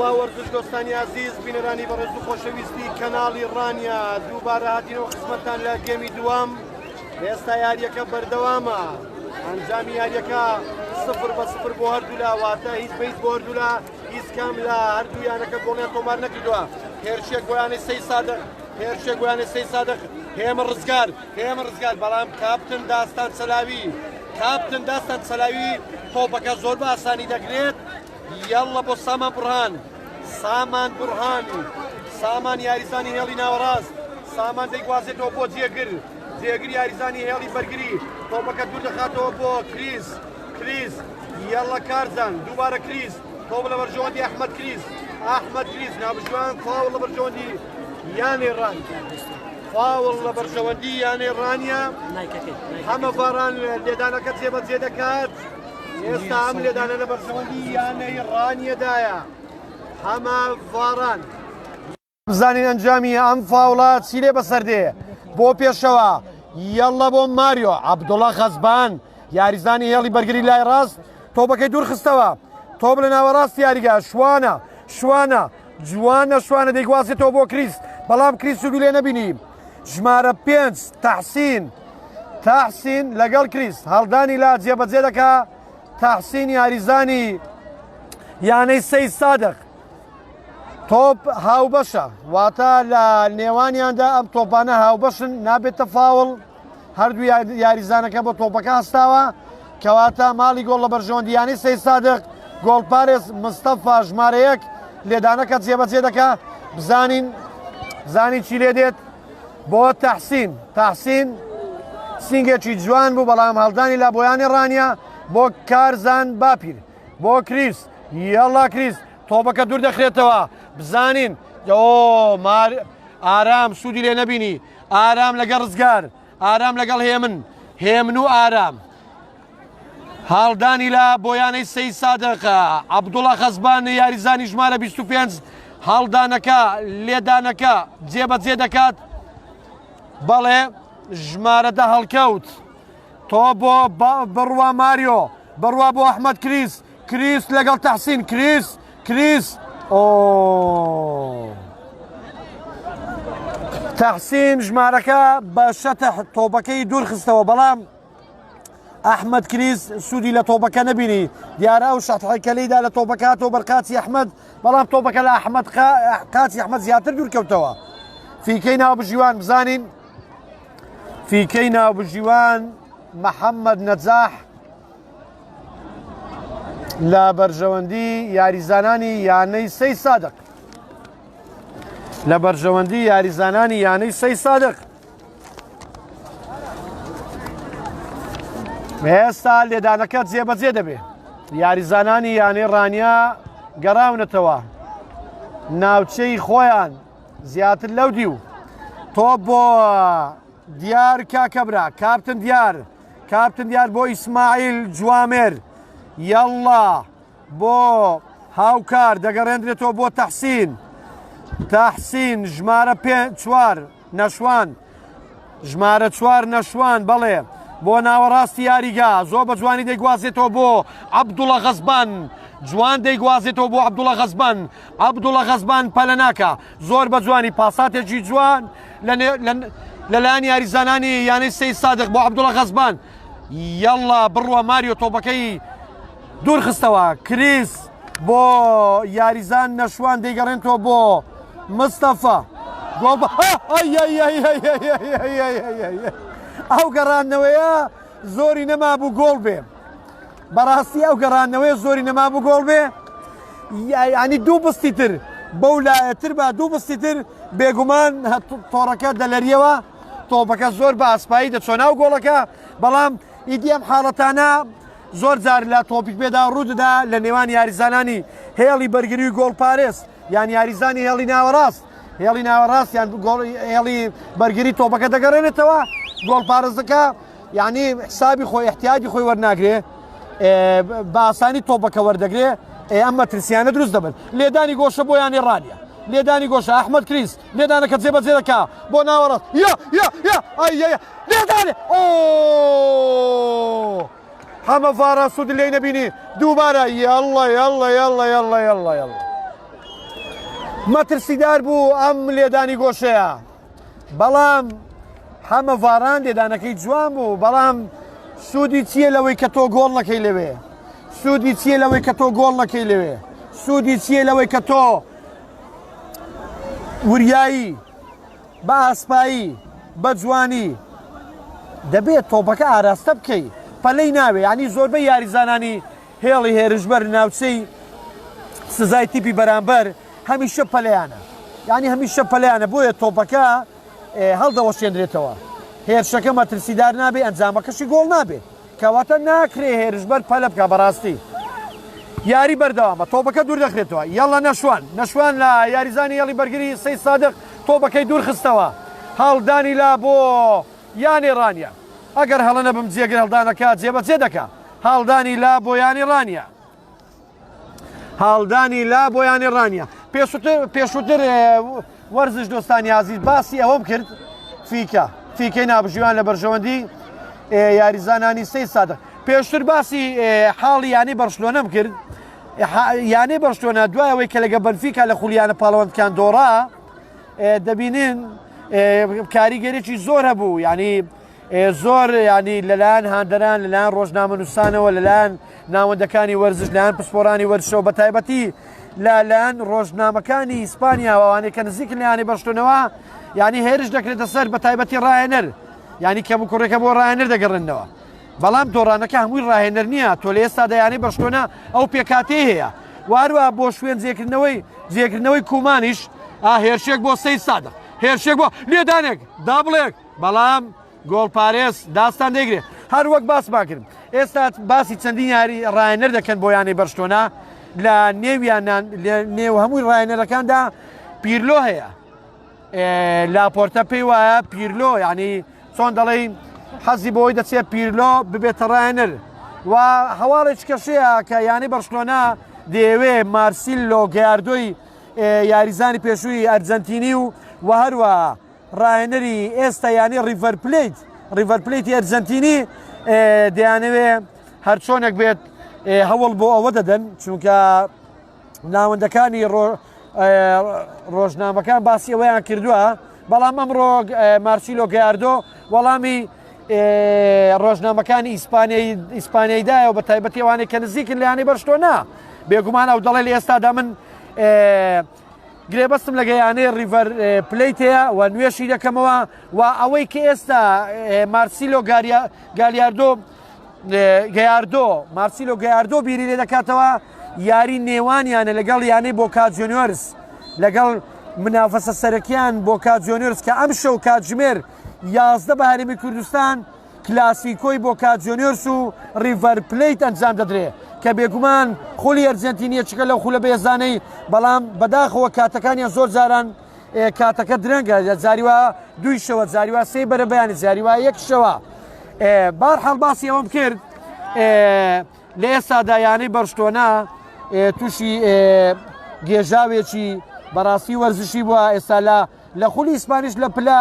سڵاو وەرزش دۆستانی ئازیز بینەرانی بەڕێز و خۆشەویستی کەناڵی ڕانیە دووبارە هاتینەوە خزمەتتان لە گێمی دووەم ئێستا یاریەکە بەردەوامە ئەنجامی یاریەکە 0 بە 0 بۆ هەردوولا، واتە هیچ بە هیچ بۆ هەردوولا. هیچ کام لە هەردوو یانەکە گۆڵیان تۆمار نەکردووە. هێرشێک بۆ یانەی سەی سادق، هێرشێک بۆ یانەی سەی سادق. هێمە ڕزگار، هێمە ڕزگار، بەڵام کاپتن داستان سەلاوی، کاپتن داستان سەلاوی تۆپەکە زۆر بە ئاسانی دەگرێت. یاڵڵە بۆ سامان بڕهان، سامان بڕهان، سامان یاریزانی هێڵی ناوەڕاست، سامان دەیگوازێتەوە بۆ جێگر، جێگر یاریزانی هێڵی بەرگری، تۆپەکە دوور دەخاتەوە بۆ کریس، کریس یاڵڵە کارزان، دووبارە کریس، تۆپ لە بەرژەوەندی ئەحمەد کریس، ئەحمەد کریس، ناوبژیوان فاوڵ لە بەرژەوەندی یانەی ڕانیە، فاوڵ لە بەرژەوەندی یانەی ڕانیە. حەمە ڤاران لێدانەکە جێبەجێ دەکات. ئێستا ئەم لێدانە لە بەرژەوەندی یانەی ڕانیەدایە. حەمە ڤاران. بزانین ئەنجامی ئەم فاوڵە چی لێ بەسەر دێ. بۆ پێشەوە یەڵڵە بۆ ماریۆ عەبدوڵە خەزبان یاریزانی هێڵی بەرگری لای ڕاست تۆپەکەی دوورخستەوە. تۆپ لە ناوەڕاستی یاریگا شوانە، شوانە، جوانە، شوانە دەیگوازێتەوە بۆ کریس، بەڵام کریس سوودی لێ نەبینی. ژمارە 5 تەحسین، تەحسین لەگەڵ کریس هەڵدانی لا جێبەجێ دەکا. تەحسین یاریزانی یانەی سەی سادق. تۆپ هاوبەشە، واتە لە نێوانیاندا ئەم تۆپانە هاوبەشن، نابێتە فاوڵ. هەردوو یاریزانەکە بۆ تۆپەکە هەستاوە، کەواتە ماڵی گۆڵ لە بەرژەوەندی یانەی سەی سادق. گۆڵپارێز مستەفا ژمارە 1 لێدانەکە جێبەجێ دەکا. بزانین بزانین چی لێ دێت. بۆ تەحسین، تەحسین سینگێکی جوان بوو، بەڵام هەڵدانی لا بۆیانی ڕانیە. بۆ کارزان باپیر، بۆ کریس، یەڵا کریس، تۆپەکە دوور دەخرێتەوە. بزانین ئۆ مار ئارام سوودی لێ نەبینی. ئارام لەگەڵ ڕزگار، ئارام لەگەڵ هێمن، هێمن و ئارام هاڵدانی لە بۆ یانەی سەی سادق. عەبدوڵا خەزبان یاریزانی ژمارە 25 هەڵدانەکە لێدانەکە جێبەجێ دەکات. بەڵێ ژمارە 10 هەڵکەوت. تۆ بۆ بڕوا ماریۆ، بڕوا بۆ ئەحمەد کریس، کریس لەگەڵ تەحسین، کریس، کریس، ئۆ تەحسین ژمارەکە بە شەتح تۆپەکەی دوورخستەوە، بەڵام ئەحمەد کریس سوودی لە تۆپەکە نەبینی. دیارە ئەو شەتحەی کە لێیدا لە تۆپەکە هاتەوە بەر قاچی ئەحمەد، بەڵام تۆپەکە لە ئەحمەد قاچی ئەحمەد زیاتر دوورکەوتەوە. فیکەی ناوبژیوان بزانین، فیکەی ناوبژیوان محەممەد نەجاح لە بەرژەوەندی یاریزانانی یانەی سەی سادق، لە بەرژەوەندی یاریزانانی یانەی سەی سادق. ئێستا لێدانەکە جێبەجێ دەبێ. یاریزانانی یانەی ڕانیە گەڕاونەتەوە ناوچەی خۆیان زیاتر لەو دیو. تۆپ بۆ دیار کاکەبرا، کاپتن دیار، کاپتن دیار بۆ ئیسماعیل جوامێر، یەڵڵا بۆ هاوکار دەگەڕێندرێتەوە بۆ تەحسین، تەحسین ژمارە پێ 4 نەشوان، ژمارە 4 نەشوان، بەڵێ بۆ ناوەڕاستی یاریگا زۆر بە جوانی دەیگوازێتەوە بۆ عەبدوڵە غەزبان، جوان دەیگوازێتەوە بۆ عەبدوڵە غەزبان. عەبدوڵە غەزبان پەلە ناکا، زۆر بە جوانی پاساتێکی جوان لەلایەن یاریزانانی یانەی سەی سادق بۆ عەبدوڵە غەزبان. یەڵڵا بڕوە ماریۆ تۆپەکەی دوورخستەوە. کریس بۆ یاریزان نەشوان دەیگەڕێنەوە بۆ مستەفا. گۆڵ ئەو گەڕاندنەوەیە زۆری نەمابوو گۆڵ بێ. بەڕاستی ئەو گەڕاندنەوەیە زۆری نەمابوو گۆڵ بێ، ینی دوو بستی تر بەو لایەتر با دوو بستی تر بێگومان تۆڕەکە دەلەریەوە. تۆپەکە زۆر بە ئاسپایی دەچۆ ناو گۆڵەکە، بەڵام ئیدی ئەم حاڵەتانە زۆر جار لە تۆپی پێدا ڕوودەدا لە نێوان یاریزانانی هێڵی بەرگری و گۆڵپارێز یان یاریزانی هێڵی ناوەڕاست، هێڵی ناوەڕاست یان هێڵی بەرگری تۆپەکە دەگەڕێنێتەوە گۆڵپارێزەکە، یعنی حسابی خۆی احتیاجی خۆی وەرناگرێ، بە ئاسانی تۆپەکە وەردەگرێ، ئەم مەترسیانە دروست دەبن. لێدانی گۆشە بۆ یانەی ڕانیە، لێدانی گۆشە ئەحمەد کریس لێدانەکە جێبەجێ دەکا بۆ ناوەڕاست، یا یا یا ئای یا لێدانێ، ئۆ حەمە ڤارا سوود لێی نەبینی. دووبارە یاڵڵا یاڵڵا یاڵڵا یاڵڵا یاڵڵا یاڵڵا. مەترسیدار بوو ئەم لێدانی گۆشەیە بەڵام حەمە ڤاران لێدانەکەی جوان بوو بەڵام سوودی چییە لەوەی کە تۆ گۆڵ نەکەی لەوێ سوودی چییە لەوەی کە تۆ گۆڵ نەکەی لەوێ سوودی چییە لەوەی کە تۆ وریایی بە ئاسپایی بە جوانی دەبێت تۆپەکە ئاراستە بکەی پەلەی ناوێ ینی زۆربەی یاریزانانی هێڵی هێرشبەر ناوچەی سزای تیپی بەرامبەر هەمیشە پەلەیانە یانی هەمیشە پەلەیانە بۆیە تۆپەکە هەڵدەوەشێنرێتەوە هێرشەکە مەترسیدار نابێ ئەنجامەکەشی گۆڵ نابێ کەواتە ناکرێ هێرشبەر پەلە بکە بەڕاستی یاری بەردەوامە تۆپەکە دوور دەخرێتەوە یاڵە نەشوان نەشوان لە یاریزانی هێڵی بەرگری سەی سادق تۆپەکەی دوور خستەوە هەڵدانی لا بۆ یانەی ڕانیە ئەگەر هەڵە نەبم جێگر هەڵدانەکە جێبەجێ دەکا هەڵدانی لا بۆ یانەی ڕانیە هەڵدانی لا بۆ یانەی ڕانیە پێشوتر پێشوتر وەرزش دۆستانی ئازیز باسی ئەوەم کرد فیکە فیکەی نابژیوان لە بەرژەوەندی یاریزانانی سەی سادق پێشتر باسی حاڵی یانەی بەرشلۆنەم کرد یانەی بەرشلۆنە دوای ئەوەی کە لەگە بەنفیکا لە خولیانە پاڵەوانکان دۆڕا دەبینن کاریگەرێکی زۆر هەبوو ینی زۆر ینی لەلایەن هاندەران لەلایەن ڕۆژنامە نووسانەوە لەلایەن ناوەندەکانی وەرزش لایەن پسپۆرانی وەرزشەوە بە تایبەتی لەلایەن ڕۆژنامەکانی ئیسپانیاوانێک کە نزیک لەیانی بەشتونەوە ینی هێرش دەکرێتە سەر بە تایبەتی ڕایەنەر ینی کەم و کوڕێکە بۆ ڕایەنەر دەگەڕێنەوە بەڵام دۆڕانەکە هەمووی ڕاهێنەر نییە، تۆ لە ئێستادا یانەی بەرشلۆنە ئەو پێکهاتەی هەیە و هەروەها بۆ شوێن جێکردنەوەی جێکردنەوەی کومانیش ئا هێرشێک بۆ سەید سادق هێرشێک بۆ لێدانێک دابڵێک بەڵام گۆڵپارێز داستان دەیگرێ هەر وەک باسمان کرد ئێستا باسی چەندین یاری ڕاهێنەر دەکەن بۆ یانەی بەرشلۆنە لە نێویان نێو هەمووی ڕاهێنەرەکاندا پیرلۆ هەیە لاپۆرتە پێی وایە پیرلۆ یعنی چۆن دەڵێی حەزی بۆی دەچێت پیرلۆ ببێتە ڕایەنەر و هەواڵێکی کەشەیە کە یانەی بەرشلۆنە دەیەوێ مارسیلۆ گەیاردۆی یاریزانی پێشووی ئەرجەنتینی و و هەروە ڕاهێنەری ئێستا یانەی ڕیڤەر پلیت ڕیڤەر پلیتی ئەرجەنتینی دەیانەوێ هەرچۆنێک بێت هەوڵ بۆ ئەوە دەدەن چونکە ناوەندەکانی ڕۆژنامەکان باسی ئەوەیان کردووە بەڵام ئەمڕۆ مارسیلۆ گەیاردۆ وەڵامی ڕۆژنامەکانی ئیسپانیای ئیسپانیایدایەوە بە تایبەتی ئەوانەی کە نزیکن لە یانەی بەرشلۆنە بێگومان ئەو دەڵێ لە ئێستادا من گرێبەستم لەگە یانەی ڕیڤەر پلیت هەیە و نوێشی دەکەمەوە و ئەوەی کە ئێستا مارسیلۆ گالیاردۆ گەیاردۆ مارسیلۆ گەیاردۆ بیری لێ دەکاتەوە یاری نێوانیانە لەگەڵ یانەی بۆکا جۆنیۆرس لەگەڵ منافەسە سەرەکیان بۆکا جۆنیۆرس کە ئەم شەو کاتژمێر 11 بە هەرێمی کوردستان کلاسیکۆی بۆکا جۆنیۆرس و ڕیڤەر پلیت ئەنجام دەدرێ کە بێگومان خولی ئەرجەنتینیە چکە لەو خولە بێزانەی بەڵام بەداخەوە کاتەکانیان زۆر جاران کاتەکە درەنگە جاری وا دووی شەوە جاری وا سێ بەرە بەیانی جاری وا یەک شەوە بارحاڵ باسی ئەوەم کرد لە ئێستادا یانەی بەرشتۆنا تووشی گێژاوێکی بەڕاستی وەرزشی بووە ئێستا لە لە خولی ئیسپانیش لە پلە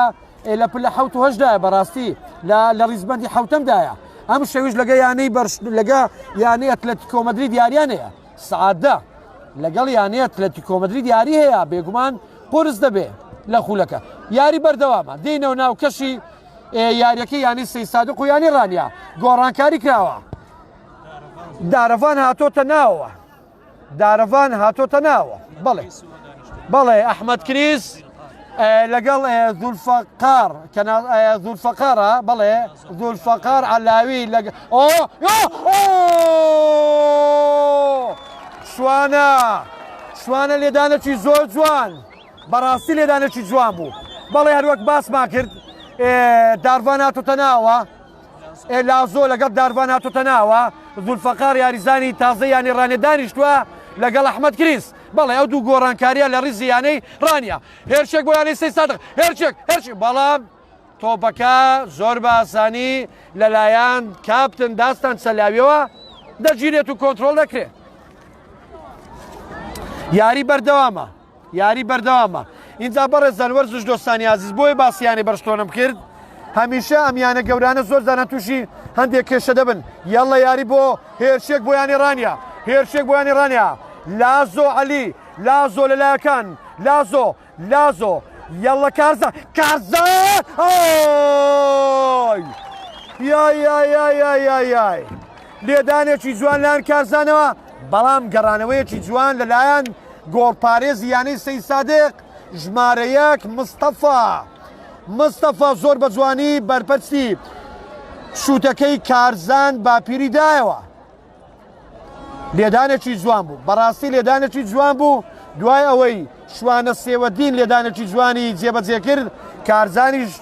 لە پلە حوت و هەشدایە بەڕاستی لە لە ڕیزبندی حوتەمدایە ئەم شەویش لەگە یانەی بەرش لەگە یانەی ئەتلەتیکۆ مەدرید یاریان هەیە سەعات دە لەگەڵ یانەی ئەتلەتیکۆ مەدرید یاری هەیە بێگومان قورس دەبێ لە خولەکە یاری بەردەوامە دێنەوە ناو کەشی یاریەکە یانی سەی سادق و یانی ڕانیا گۆڕانکاری کراوە دارەڤان هاتۆتە ناوە دارەڤان هاتۆتە ناوە بەڵێ بەڵێ ئەحمەد کریس لەگەڵ زولفەقار کە زولفەقارە بەڵێ زولفەقار عەلاوی لەگە ئۆ شوانە شوانە لێدانێکی زۆر جوان بەڕاستی لێدانێکی جوان بوو بەڵێ هەروەک باسمان کرد دارڤان هاتۆتە ناوە لازۆ لەگەڵ دارڤان هاتۆتە ناوە زولفەقار یاریزانی تازە یانی ڕانێ دانیشتووە لەگەڵ ئەحمەد کریس بەڵێ ئەو دوو گۆڕانکاریە لە ڕیزی یانەی ڕانیە هێرشێک بۆ یانەی سەی سادق هێرشێک هێرشێک بەڵام تۆپەکە زۆر بە ئاسانی لەلایەن کاپتن داستان سەلاویەوە دەگیرێت و کۆنترۆڵ دەکرێت یاری بەردەوامە یاری بەردەوامە اینجا بەڕێزان وەرزش دۆستانی ئازیز بۆیە باسی یانەی بەرشلۆنەم کرد هەمیشە ئەم یانە گەورانە زۆر جاران تووشی هەندێک کێشە دەبن یاڵە یاری بۆ هێرشێک بۆ یانی ڕانیە هێرشێک بۆ یانی ڕانیە لازۆ عەلی. لازۆ لە لایەکان لازۆ لازۆ یاڵڵا کارزان کارزان ئای یای یای یای یای یای یای لێدانێکی جوان لایەن کارزانەوە بەڵام گەڕانەوەیەکی جوان لەلایەن گۆڵپارێزی یانەی سەی سادق ژمارە یەک مستەفا مستەفا زۆر بە جوانی بەرپەرچی شووتەکەی کارزان باپیری دایەوە. لێدانێکی جوان بوو بەڕاستی لێدانێکی جوان بوو دوای ئەوەی شوانە سێوەدین لێدانێکی جوانی جێبەجێ کرد کارزانیش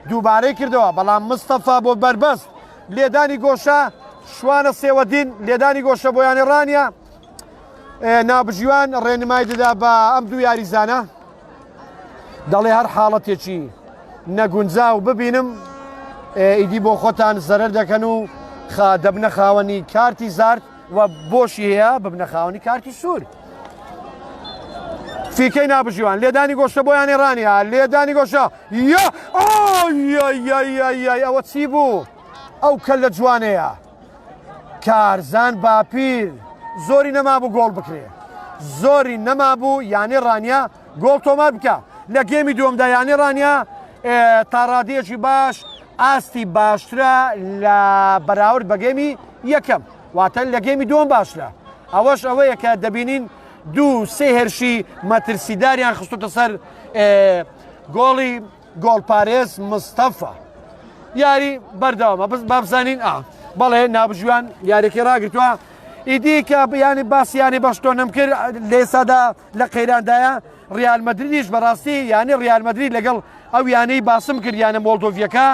دووبارەی کردەوە بەڵام مستەفا بۆ بەربەست لێدانی گۆشە شوانە سێوەدین لێدانی گۆشە بۆ یانە ڕانیە نابژیوان ڕێنمای دەدا بە ئەم دوو یاریزانە دەڵێ هەر حاڵەتێکی نەگونجاو ببینم ئیدی بۆ خۆتان زەرەر دەکەن و دەبنە خاوەنی کارتی زارد و بۆشی هەیە ببنە خاوەنی کارتی سوور. فیکەی نابژیوان لێدانی گۆشە بۆ یانەی ڕانیە لێدانی گۆشە یا ئای ئەوە چی بوو ئەو کە لە جوانەیە کارزان باپیر زۆری نەمابوو گۆڵ بکرێ زۆری نەمابوو یانەی ڕانیە گۆڵ تۆمار بکە لە گێمی دووەمدا یانەی ڕانیە تاڕادەیەکی باش ئاستی باشترە لە بەراورد بە گێمی یەکەم واتە لە گێمی دووەم باشترە ئەوەش ئەوەیە کە دەبینین دوو سێ هێرشی مەترسیداریان خستوتە سەر گۆڵی گۆڵپارێز مستەفا یاری بەردەوامە بەس بابزانین ئا بەڵێ نابژوان یاریەکەی ڕاگرتووە ئیدی کە یانی باسی یانی بەشتۆنم کرد لە ئێستادا لە قەیراندایە ڕیال مەدریدیش بەڕاستی یانی ڕیال مەدرید لەگەڵ ئەو یانەی باسم کرد یانە مۆڵدۆڤیەکە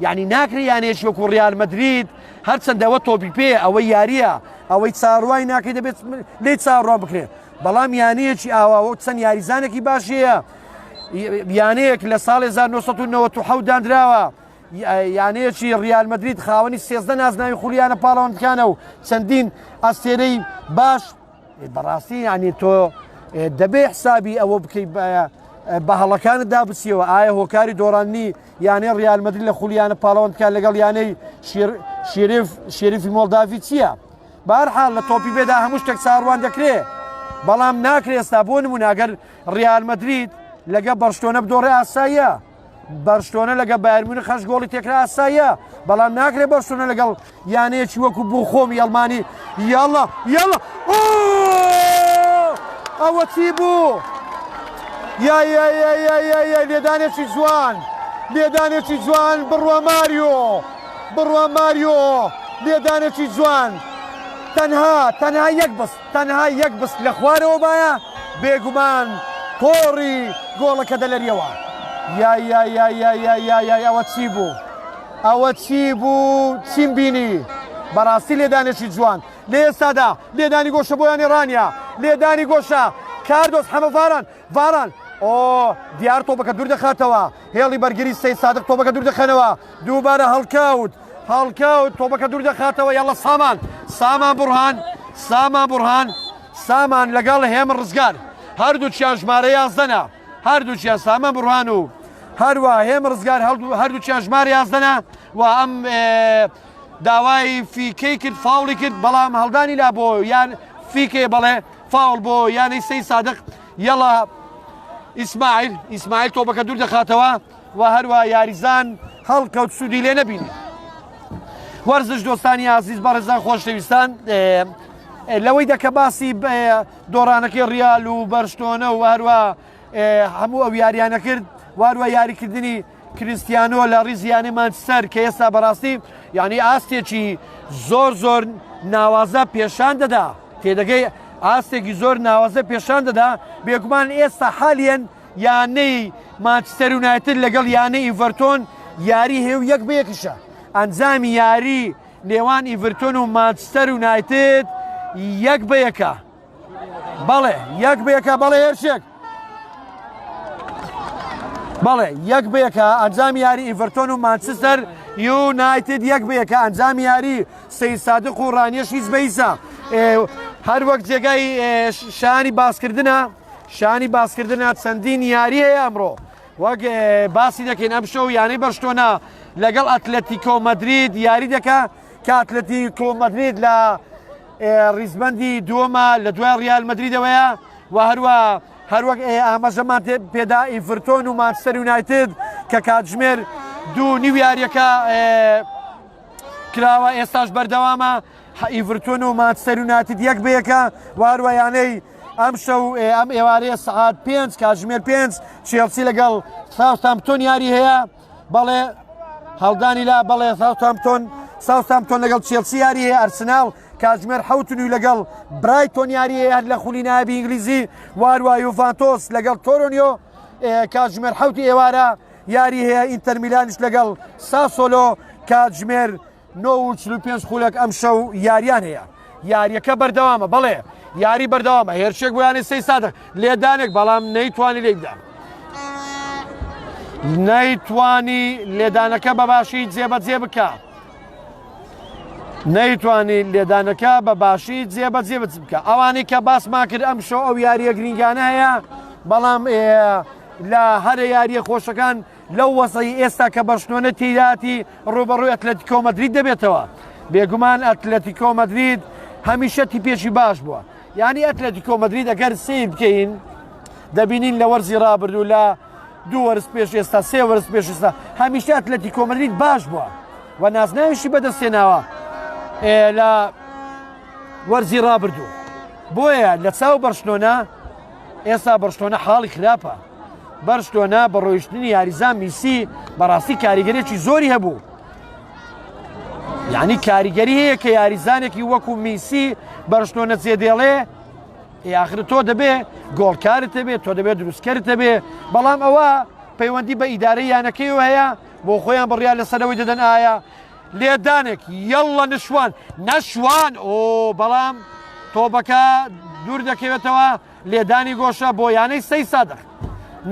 یعنی ناکرێ یانەیەکی وەکو ڕیال مەدرید هەرچەندە ئەوە تۆپی پێ ئەوەی یاریە ئەوەی چاڕوای ناکەی دەبێت لێ چاڕوان بکرێت بەڵام یانەیەکی ئاوا و چەند یاریزانێکی باشەیە یانەیەک لە ساڵی 1997 دانراوە یانەیەکی ریال مەدرید خاوەنی 13 نازناوی خولیانە پاڵەوانەکانە و چەندین ئەستێرەی باش بەڕاستی ینی تۆ دەبێ حسابی ئەوە بکەیت بە هەڵەکانت دابچیەوە ئایا هۆکاری دۆڕاندنی یانەی ریال مەدرید لە خولیانە پاڵەوانەکان لەگەڵ یانەی شێریف شێریفی مۆڵداڤی چییە؟ بەهەرحاڵ لە تۆپی پێدا هەموو شتێک چاوەڕوان دەکرێ بەڵام ناکرێ ئێستا بۆ نمونە ئەگەر ڕیال مەدرید لەگە بەرشتۆنە بدۆڕێ ئاساییە بەرشتۆنە لەگە بایرن میونخ هەشت گۆڵی تێکرا ئاساییە بەڵام ناکرێ بەرشتۆنە لەگەڵ یانەیەکی وەکو بوخۆمی ئەڵمانی یاڵا یاڵا ئەوە چی بوو؟ یا یا یا یا یا یا لێدانێکی جوان لێدانێکی جوان بڕوا ماریۆ بڕوا ماریۆ لێدانێکی جوان تەنها تەنها یەک بست تەنها یەک بست لە خوارەوە باە بێگومان تۆڕی گۆڵەکە دەلەریەوە یا یا یا یا یا یا یا ئەوە چی بوو ئەوە چی بوو چیم بینی بەڕاستی لێدانێکی جوان لە ئێستادا لێدانی گۆشە بۆ یانەی ڕانیە لێدانی گۆشە کاردۆس حەمە ڤاران ڤاران ئۆ دیار تۆپەکە دوور دەخاتەوە هێڵی بەرگری سەید سادق تۆپەکە دوور دەخەنەوە دووبارە هەڵکەوت هەڵکەوت تۆپەکە دوور دەخاتەوە یاڵە سامان سامان بڕهان سامان بڕهان سامان لەگەڵ هێمن ڕزگار هەردووکیان ژمارە یازدەنە هەردووکیان سامان بڕهان و هەروە هێمن ڕزگار هەردووکیان ژمارە یازدەنە و ئەم داوای فیکەی کرد فاوڵی کرد بەڵام هەڵدانی لا بۆ یان فیکێ بەڵێ فاوڵ بۆ یانەی سەی سادق یەڵا ئیسماعیل ئیسماعیل تۆپەکە دوور دەخاتەوە و هەروە یاریزان هەڵکەوت سوودی لێ نەبینی وەرزش دۆستانی ئازیز بەڕێزان خۆشەویستان لەوەی دەکە باسی دۆڕانەکەی ڕیال و بەرشتۆنە و هەروە هەموو ئەو یاریانە کرد واروە یاریکردنی کریستیانۆ لە ڕیزی یانەی مانچستەر کە ئێستا بەڕاستی یعنی ئاستێکی زۆر زۆر ناوازە پێشان دەدا تێدەگەی ئاستێکی زۆر ناوازە پێشان دەدا بێگومان ئێستا حالیەن یانەی مانچستەر یونایتد لەگەڵ یانەی ئیڤەرتۆن یاری هەیە و یەک بە یەکیشە ئەنجامی یاری نێوان ئیڤرتۆن و مانچستەر یونایتد یەک بە یەکە بەڵێ یەک بە یەکە بەڵێ هێرشێک بەڵێ یەک بە یەکە ئەنجامی یاری ئیڤەرتۆن و مانچستەر یونایتد یەک بە یەکە ئەنجامی یاری سەید سادق و ڕانیەش هیچ بە هیچە هەر وەک جێگای شانی باسکردنە شانی باسکردنە چەندین یاری هەیە ئەمڕۆ وەک باسی دەکەین ئەم شەو یانەی بەرشتۆنە لەگەڵ ئەتلەتیکۆ مەدرید یاری دەکا کە ئەتلەتیکۆ مەدرید لە ڕیزبەندی دووەمە لە دوای ڕیال مەدریدەوەیە. و هەروە هەروەک ئاماژەمان پێدا ئیڤرتۆن و مانچستەر یونایتد کە کاتژمێر دوو نیو یاریەکە کراوە ئێستاش بەردەوامە ئیڤرتۆن و مانچستەر یونایتد یەک بەیەکە و هەروە یانەی ئەم شەو ئەم ئێوارەیە سەعات پێنج کاتژمێر پێنج چێڵسی لەگەڵ ساوسامپتۆن یاری هەیە بەڵێ هەڵدانی لا بەڵێ ساوسامپتۆن ساوسامپتۆن لەگەڵ چێڵسی یاری هەیە ئەرسناڵ کاتژمێر حەوت و نیو لەگەڵ برایتۆن یاری هەیە هەر لە خولی نایابی ئینگلیزی واروا یوڤانتۆس لەگەڵ تۆرۆنیۆ کاتژمێر حەوتی ئێوارە یاری هەیە ئینتەر میلانیش لەگەڵ ساسۆلۆ کاتژمێر 9:45 خولەک ئەمشەو یاریان هەیە یاریەکە بەردەوامە بەڵێ یاری بەردەوامە هێرشێک بۆ یانەی سەی سادق لێدانێک بەڵام نەیتوانی لێ بدات نەیتوانی لێدانەکە بەباشی جێبەجێ بکە. نەیتوانی لێدانەکە بە باشی جێبەجێ بکە ئەوانەی کە باسمان کرد ئەم شەو ئەو یاریە گرنگانە هەیە بەڵام لە هەرە یاریە خۆشەکان لەو وەزعی ئێستا کە بەرشلۆنە تێیداتی ڕوبەڕووی ئەتلەتیکۆ مەدرید دەبێتەوە بێگومان ئەتلەتیکۆ مەدرید هەمیشە تیپێکی باش بووە یانی ئەتلەتیکۆ مەدرید ئەگەر سیر بکەین دەبینین لە وەرزی ڕابردوو لە دوو وەرز پێش ئێستا سێ وەرز پێش ئێستا هەمیشە ئەتلەتیکۆ مەدرید باش بووە و نازناویشی بەدەستێناوە لە وەرزی ڕابردوو بۆیە لە چاو بەرشلۆنە ئێستا بەرشلۆنە حاڵی خراپە بەرشلۆنە بە ڕۆیشتنی یاریزان میسی بەڕاستی کاریگەرێکی زۆری هەبوو یعنی کاریگەری هەیە کە یاریزانێکی وەکو میسی بەرشلۆنە جێدێڵێ ئاخر تۆ دەبێ گۆڵکارت هەبێ تۆ دەبێت دروستکەرت هەبێ بەڵام ئەوە پەیوەندی بە ئیدارەی یانەکەیەوە هەیە بۆ خۆیان بڕیار لەسەرەوەی دەدەن ئایا لێدانێک یەڵڵە نشوان نەشوان ئۆ بەڵام تۆپەکە دوور دەکەوێتەوە لێدانی گۆشە بۆ یانەی سەی سادق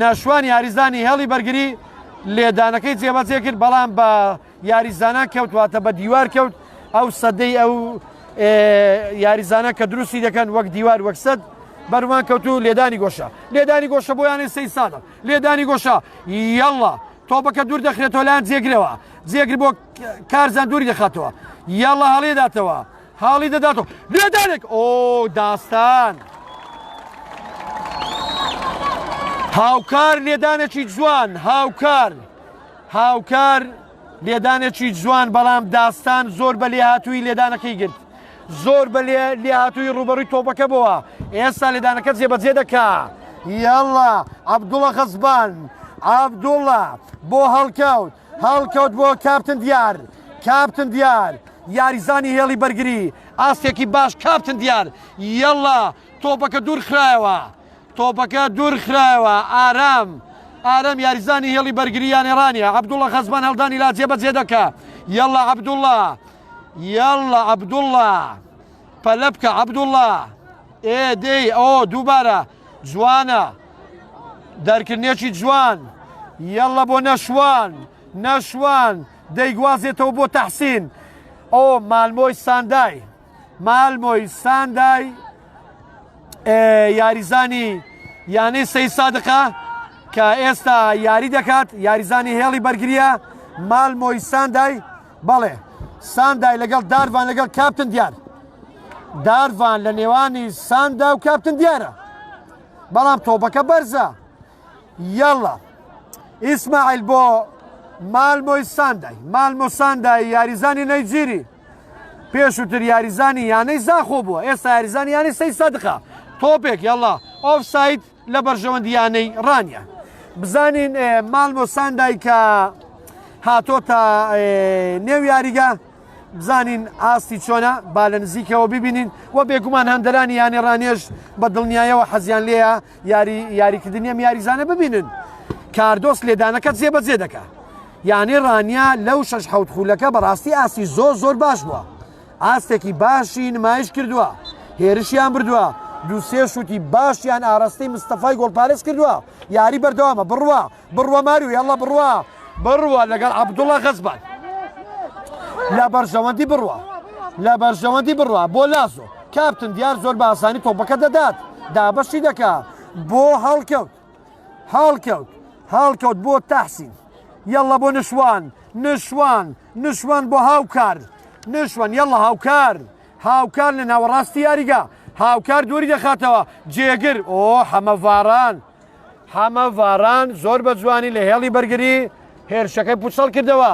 نەشوان یاریزانی هێڵی بەرگری لێدانەکەی جێبەجێ کرد بەڵام بە یاریزانان کەوت واتە بە دیوار کەوت ئەو سەدەی ئەو یاریزانە کە دروستی دەکەن وەک دیوار وەک سەد بەروان کەوت و لێدانی گۆشە لێدانی گۆشە بۆ یانەی سەی سادق لێدانی گۆشە یەڵڵا تۆپەکە دوور دەخرێتەوە لایەن جێگرەوە جێگر بۆ کارزان دووری دەخاتەوە یاڵا هەڵێداتەوە هاڵی دەداتەوە لێدانێک ئۆ داستان هاوکار لێدانێکی جوان هاوکار هاوکار لێدانێکی جوان بەڵام داستان زۆر بە لێهاتووی لێدانەکەی گرت زۆر بە لێهاتووی ڕوبەڕووی تۆپەکە بووە ئێستا لێدانەکە جێبەجێ دەکا یاڵا عەبدوڵە غەزبان عەبدوڵە بۆ هەڵکەوت هەڵکەوت بۆ کاپتن دیار کاپتن دیار یاریزانی هێڵی بەرگری ئاستێکی باش کاپتن دیار یاڵا تۆپەکە دوور خرایەوە تۆپەکە دوور خرایەوە ئارام ئارام یاریزانی هێڵی بەرگری یانەی ڕانیە عەبدوڵە غەزبان هەڵدانی لا جێبەجێ دەکا یاڵا عەبدوڵە یاڵا عەبدوڵە پەلە بکە عەبدوڵا ئێ دەی ئەو دووبارە جوانە دەرکردنێکی جوان یەڵە بۆ نەشوان نەشوان دەیگوازێتەوە بۆ تەحسین ئەو مالمۆی ساندای مالمۆی ساندای یاریزانی یانەی سەی سادقە کە ئێستا یاری دەکات یاریزانی هێڵی بەرگریە مالمۆی ساندای بەڵێ ساندای لەگەڵ دارڤان لەگەڵ کاپتن دیار دارڤان لە نێوانی ساندا و کاپتن دیارە بەڵام تۆپەکە بەرزە یاڵا ئیسماعیل بۆ مالمۆی ساندای مالمۆ ساندای یاریزانی نەیجیری پێشووتر یاریزانی یانەی زاخۆ بووە ئێستا یاریزانی یانەی سەی سەدقە تۆپێک یاڵا ئۆفساید لە بەرژەوەندی یانەی ڕانیە بزانین مالمۆ ساندای کە هاتۆتە نێو یاریگا بزانین ئاستی چۆنە با لە نزیکەوە ببینین و بێگومان هەندەرانی یانەی ڕانیەش بە دڵنیایەوە حەزیان لێیە یاری یاریکردنی ئەم یاریزانە ببینن کاردۆس لێدانەکە جێبەجێ دەکا یانەی ڕانیە لەو شەش حەوت خولەکە بەڕاستی ئاستی زۆر زۆر باش بووە ئاستێکی باشی نمایش کردووە هێرشیان بردووە دوو سێ شوتی باشیان ئاراستەی مستەفای گۆڵپارێز کردووە یاری بەردەوامە بڕوا بڕوا ماریو یاڵا بڕوا بڕوا لەگەڵ عەبدوڵا غەزبان لە بەرژەوەندی بڕوا لە بەرژەوەندی بڕوا بۆ لازۆ کاپتن دیار زۆر بە ئاسانی تۆپەکە دەدات دابەشی دەکا بۆ هەڵکەوت هەڵکەوت هەڵکەوت بۆ تەحسین یاڵا بۆ نشوان نشوان نشوان بۆ هاوکار نشوان یاڵا هاوکار هاوکار لە ناوەڕاستی یاریگا. هاوکار دووری دەخاتەوە جێگر ئۆ حەمەڤاران حەمە ڤاران زۆر بە جوانی لە هێڵی بەرگری هێرشەکەی پوچەڵ کردەوە.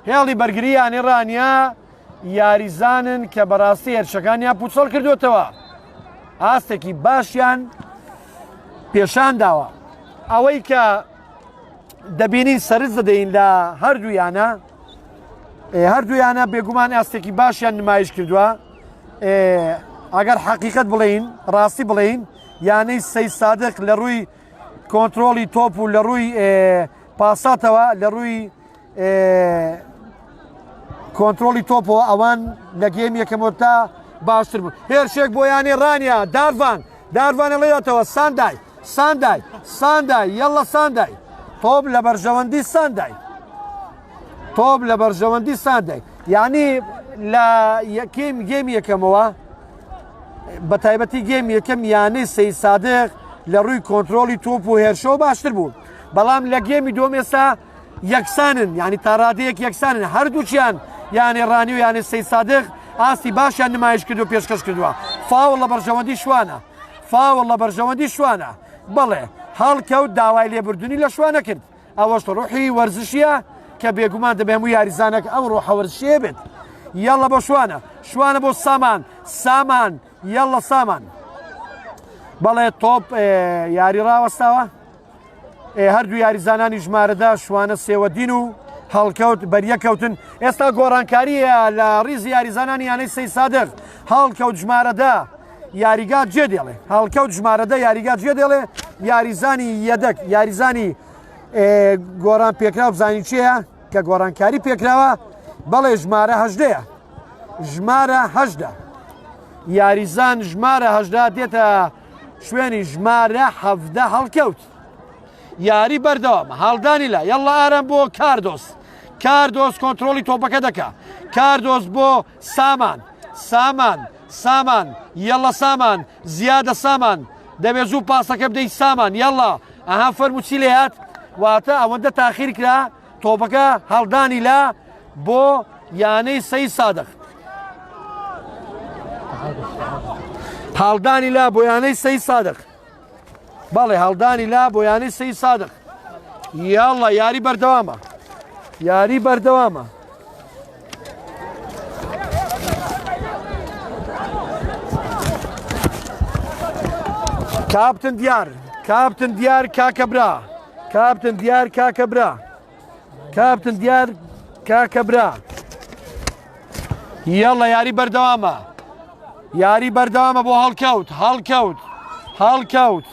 هێڵی بەرگری یانەی ڕانیە یاریزانن کە بەڕاستی هێرشەکانیان پوچەڵ کردوێتەوە. ئاستێکی باشیان پێشان داوە. ئەوەی کە دەبینین سەرنج دەدەین لە هەردوو یانە هەردوو یانە بێگومان ئاستێکی باشیان نمایش کردووە ئەگەر حەقیقەت بڵێین ڕاستی بڵێین یانەی سەی سادق لە ڕووی کۆنتترۆلی تۆپ و لە ڕووی پاساتەوە لە ڕووی کۆنتترۆلی تۆپەوە ئەوان لە گێم یەکەمەوە تا باشتر بوو هێرشێک بۆ یانەی ڕانیە دارڤان دارڤانە ڵێداتەوە ساندای ساندای ساندای یەڵە ساندای تۆپ لە بەرژەوەندی ساندای تۆپ لە بەرژەوەندی ساندای یعنی لە یەکەم گێم یەکەمەوە بە تایبەتی گێم یەکەم یانەی سەی سادق لە ڕووی کۆنتترۆلی تۆپ و هێرشەوە باشتر بوو بەڵام لە گێمی دوم ئێستا یەکسانن یعنی تاڕادەیەک یەکسانن هەردووکیان یانێ ڕانی و یانێ سەی سادق ئاستی باشیان نمایش کرد و پێشکەش کردووە فاوڵ لە بەرژەوەندی شوانە فاوڵ لە بەرژەوەندی شوانە بەڵێ هەڵکەوت داوای لێبوردنی لە شوانە کرد ئەوەش ڕۆحی وەرزشیە کە بێگومان دەبێ هەموو یاریزانێک ئەم ڕۆحە وەرزشیە بێت یاڵە بۆ شوانە شوانە بۆ سامان سامان یاڵە سامان بەڵێ تۆپ یاری ڕاوەستاوە هەردوو یاریزانانی ژمارەدا شوانە سێوەدین و هەڵکەوت بەریەکەوتن ئێستا گۆڕانکاریە لە ڕیزی یاریزانانی یانەی سەی سادق هەڵکەوت ژمارەدا یاریگا جێ دێڵێ هەڵکەوت ژمارەدە یاریگا جێ دێڵێ یاریزانی یەدەک یاریزانی گۆڕان پێکراو بزانین چییە کە گۆڕانکاری پێکراوە بەڵێ ژمارە هەژدەیە ژمارە هەژدە یاریزان ژمارە هەژدا دێتە شوێنی ژمارە حەفدە هەڵکەوت یاری بەردەوام هەڵدانی لە یاڵا ئارام بۆ کاردۆس کاردۆس کۆنتترۆلی تۆپەکە دەکا کاردۆس بۆ سامان سامان سامان یەڵە سامان زیادە سامان دەبێت زوو پاسەکە بدەیت سامان یەڵا ئەها فەرموو چی لێ هات واتە ئەوەندە تاخیر کرا تۆپەکە هەڵدانی لا بۆ یانەی سەی سادق هەڵدانی لا بۆ یانەی سەی سادق بەڵێ هەڵدانی لا بۆ یانەی سەی سادق یاڵە یاری بەردەوامە یاری بەردەوامە کاپتن دیار کاپتن دیار کاکە برا کاپتن دیار کاکە برا کاپتن دیار کاکە برا یاڵە یاری بەردەوامە یاری بەردەوامە بۆ هەڵکەوت هەڵکەوت هەڵکەوت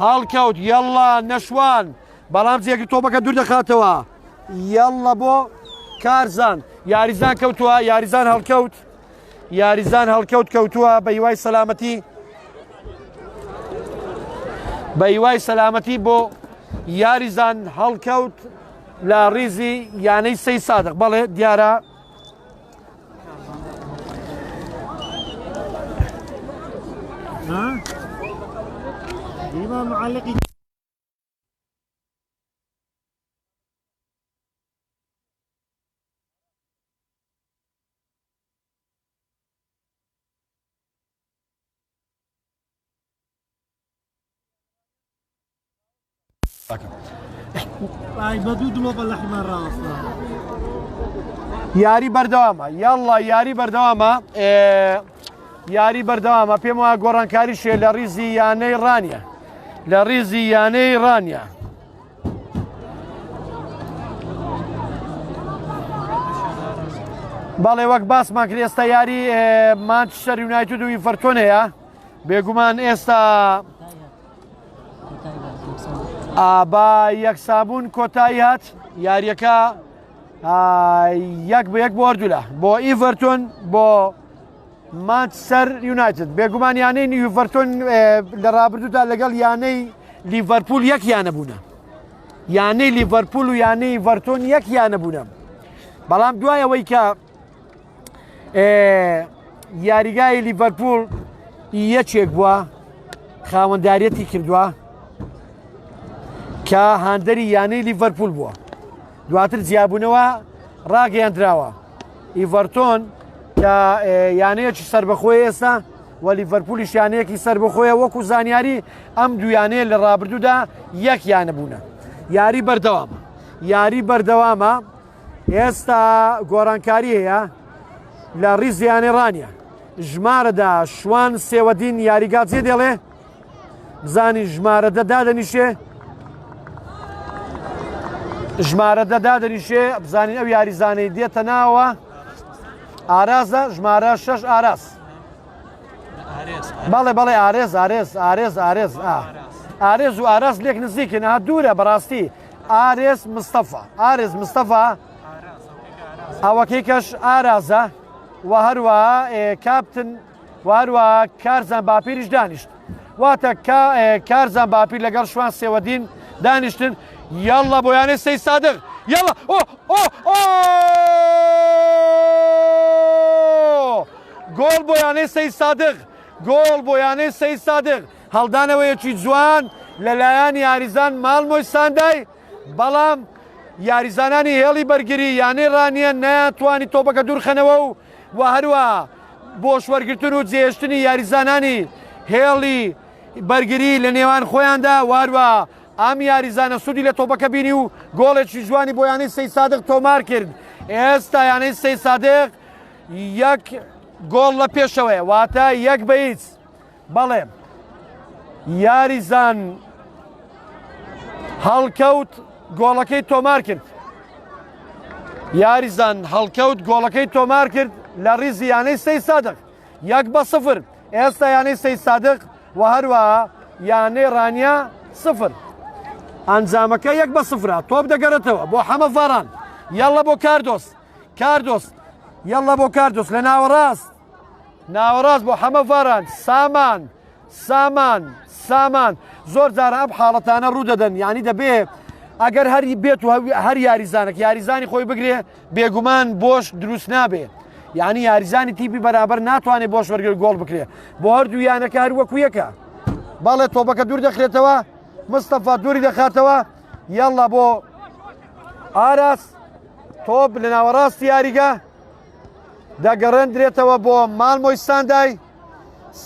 هەڵکەوت یاڵا نەشوان بەڵام جێگر تۆپەکە دوور دەخاتەوە یاڵا بۆ کارزان یاریزان کەوتووە یاریزان هەڵکەوت یاریزان هەڵکەوت کەوتووە بە هیوای سەلامەتی بە هیوای سەلامەتی بۆ یاریزان هەڵکەوت لە ڕیزی یانەی سەی سادق بەڵێ دیارە معلقی یاری بەردەوامە یاڵا یاری بەردەوامە یاری بەردەوامە پێم وایە گۆڕانکاری شێ لە ڕیزی یانەی ڕانیە لە ڕیزی یانەی ڕانیە بەڵێ وەک باسمان کرد ئێستا یاری مانچستەر یونایتد و ئیڤەرتۆن هەیە بێگومان ئێستا بە یەکسابوون کۆتایی هات یاریەکە یەک بە یەک بۆ هەردوولا بۆ ئیڤەرتۆن بۆ مانچستەر یونایتد بێگومان یانەی ئیڤەرتۆن لە رابردوودا لەگەڵ یانەی لیڤەرپول یەک یانە بوونە یانەی لیڤەرپول و یانەی ئیڤەرتۆن یەک یانە بوونە بەڵام دوای ئەوەی کە یاریگای لیڤەرپول یەکێک بووە خاوەنداریەتی کردووە کە هاندەری یانەی لیڤەرپول بووە دواتر جیابوونەوە ڕاگەیاندراوە ئیڤەرتۆن کە یانەیەکی سربەخۆی ئێستا. و لیڤەرپولیش یانەیەکی سەربەخۆیە وەکو زانیاری ئەم دوو یانەیە لە ڕابردوودا یەک یانە بوونە. یاری بەردەوامە یاری بەردەوامە ئێستا گۆڕانکاری هەیە لە ڕیزی یانەی ڕانیە ژمارەدا شوان سێوەدین یاریگا جێ دێڵێ بزانی ژمارە دە دادەنیشێ ژمارە دە دادەنیشێ بزانین ئەو یاریزانەی دێتە ناوە ئارازە ژمارە شەش ئاراس بەڵێ بەڵێ ئارێز ئارێز ئارێز ئارێز ئارێز و ئاراس لێک نزیکن ها دوورە بەڕاستی ئارێز مستەفا ئارێز مستەفا ئەوەکەی کەش ئارازە و هەروە کاپتن و هەروە کارزان باپیریش دانیشت واتە کارزان باپیر لەگەڵ شوان سێوەدین دانیشتن یاڵڵا بۆ یانەی سەی سادق یاڵڵا ئۆ ئۆ ئۆ گۆڵ بۆ یانەی سەی سادق گۆڵ بۆ یانەی سەی سادق هەڵدانەوەیەکی جوان لەلایەن یاریزان مالمۆی ساندای بەڵام یاریزانانی هێڵی بەرگری یانەی ڕانیە نەیانتوانی تۆپەکە دوورخەنەوە و و هەروە بۆش وەرگرتن و جێهێشتنی یاریزانانی هێڵی بەرگری لە نێوان خۆیاندا واروە ئەم یاریزانە سوودی لە تۆپەکە بینی و گۆڵێکی جوانی بۆ یانەی سەی سادق تۆمار کرد ئێستا یانەی سەی سادق یەک گۆڵ لە پێشەوەیە واتە یەک بە هیچ بەڵێ یاریزان هەڵکەوت گۆڵەکەی تۆمار کرد یاریزان هەڵکەوت گۆڵەکەی تۆمار کرد لە ریزی یانەی سەی سادق یەک بە سفر ئێستا یانەی سەی سادق و هەروە یانەی ڕانیە سفر ئەنجامەکە یەک بە سفرە تۆپ دەگەڕێتەوە بۆ حەمە ڤاران یاڵە بۆ کاردۆس کاردۆس یاڵە بۆ کاردۆس لە ناوەڕاست ناوەڕاست بۆ حەمە ڤاران سامان سامان سامان زۆر جارە ئەم حاڵەتانە ڕوو دەدەن یعنی دەبێ ئەگەر هەری بێت و هەر یاریزانێک یاریزانی خۆی بگرێ بێگومان بۆش دروست نابێ یعنی یاریزانی تیپی بەرابەر ناتوانێت بۆش وەرگر گۆڵ بکرێ بۆ هەردوو یانەکە هەر وەکو یەکە بەڵێ تۆپەکە دوور دەخرێتەوە مستەفا دووری دەخاتەوە یاڵا بۆ ئاراس تۆپ لە ناوەڕاستی یاریگە دەگەڕێندرێتەوە بۆ مالمۆی ساندای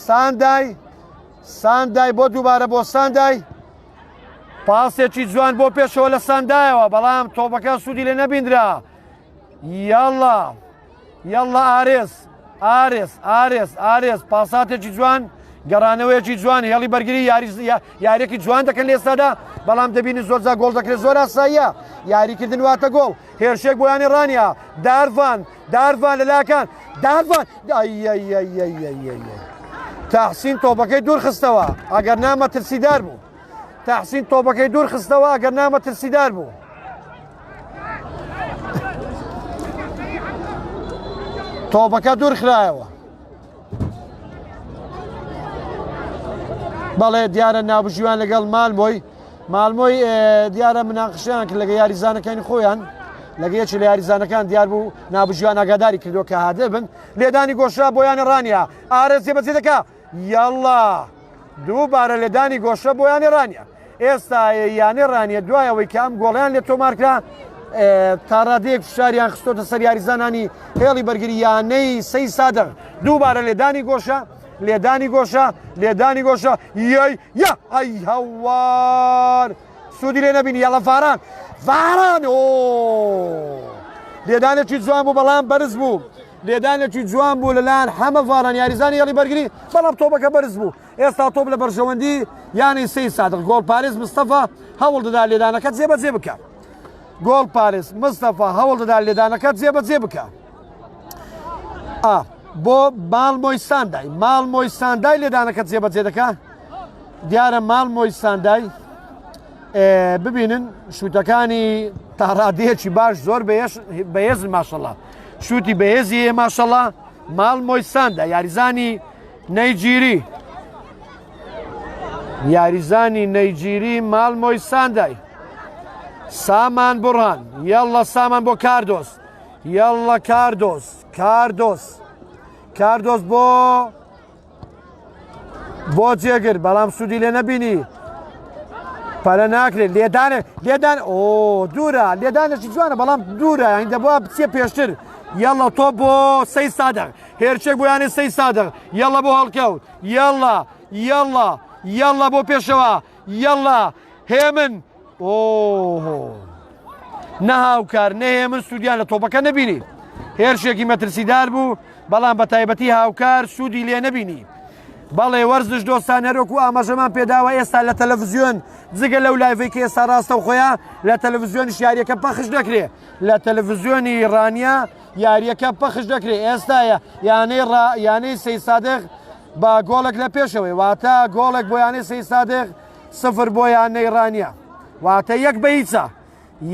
ساندای ساندای بۆ دووبارە بۆ ساندای پاسێکی جوان بۆ پێشەوە لە ساندایەوە بەڵام تۆپەکە سوودی لێ نەبیندرا یاڵا یاڵا ئارێز ئارێز ئارێز ئارێز پاساتێکی جوان گەڕانەوەیەکی جوان هێڵی بەرگری یاریەکی جوان دەکەن لە ئێستادا بەڵام دەبینی زۆرجا گۆڵ دەکرێت زۆر ئاساییە یاریکردن واتە گۆڵ هێرشێک بۆ یانەی ڕانیە دارڤان دارڤان لە لاکان دارڤان تەحسین تۆپەکەی دوور خستەوە ئەگەر نامە ترسیدار بوو تەحسین تۆپەکەی دوور خستەوە ئەگەر نامە ترسیدار بوو تۆپەکە دوور خرایەوە بەڵێ دیارە ناوبژیوان لەگەڵ مالمۆی مالمۆی دیارە مناقشیان کرد لەگە یاریزانەکانی خۆیان لەگە یەکی لە یاریزانەکان دیار بوو نابژیوان ئاگاداری کردو کە هادە بن لێدانی گۆشە بۆ یانە ڕانیە ئارێز جێبەجێ دەکا یاڵا دووبارە لێدانی گۆشە بۆ یانە ڕانیە ئێستا یانەی ڕانیە دوای ئەوەی کە ئەم گۆڵیان لێ تۆمارکرا تاڕادەیەک فشاریان خستۆتە سەر یاریزانانی هێڵی بەرگری یانەی سەی سادق دووبارە لێدانی گۆشە لێدانی گۆشە لێدانی گۆشە یای یا ئەی هەوار سوودی لێ نەبینی یاڵە ڤاران ڤاران ئۆ لێدانێکی جوان بوو بەڵام بەرز بوو لێدانێکی جوان بوو لەلایەن حەمە ڤاران یاریزانی هێڵی بەرگری بەڵام تۆپەکە بەرز بوو ئێستا تۆپ لە بەرژەوەندی یانەی سەی سادق گۆڵپارێز مستەفا هەوڵ دەدا لێدانەکە جێبەجێ بکە گۆڵپارێز مستەفا هەوڵ دەدا لێدانەکە جێبەجێ بکە ئا بۆ ماڵمۆی ساندای ماڵمۆی ساندای لێدانەکە جێبەجێ دەکا دیارە ماڵمۆی ساندای ببینن شوتەکانی تاڕادەیەکی باش زۆر بەهێز ماشەڵا شوتی بەهێزی ماشەڵا ماڵمۆی ساندا یاریزانی نەیجیری یاریزانی نەیجیری مالمۆی ساندای سامان بڕان یاڵە سامان بۆ کاردۆس یاڵە کاردۆس کاردۆس کاردۆس بۆ بۆ جێگر بەڵام سوودی لێ نەبینی پەلە ناکرێت لێدانێ لێدان ئۆ دوورە لێدانێکی جوانە بەڵام دوورە یانی دەبووە بچێ پێشتر. یاڵا تۆ بۆ سەی سادق هێرشێک بۆ یانەی سەی سادق یاڵا بۆ هەڵکەوت یاڵا یاڵا یاڵا بۆ پێشەوە یاڵا هێمن ئۆهۆ نە هاوکار نە هێمن سوودیان لە تۆپەکە نەبینی هێرشێکی مەترسیدار بوو بەڵام بە تایبەتی هاوکار سوودی لێ نەبینی بەڵێ وەرزش دۆستان هەروەکو ئاماژەمان پێداوە ئێستا لە تەلەڤزیۆن جگە لەو live ەی کە ئێستا ڕاستە خۆیان لە تەلەڤزیۆنیش یاریەکە پەخش دەکرێ لە تەلەڤزیۆنی ڕانیە یاریەکە پەخش دەکرێت ئێستاە یانەی ڕا یانەی سەیسادق بە گۆڵێک لە پێشەوەی واتە گۆڵێک بۆ یانەی سەیسادق سفر بۆ یانەی ڕانیە واتە یەک بە هیچە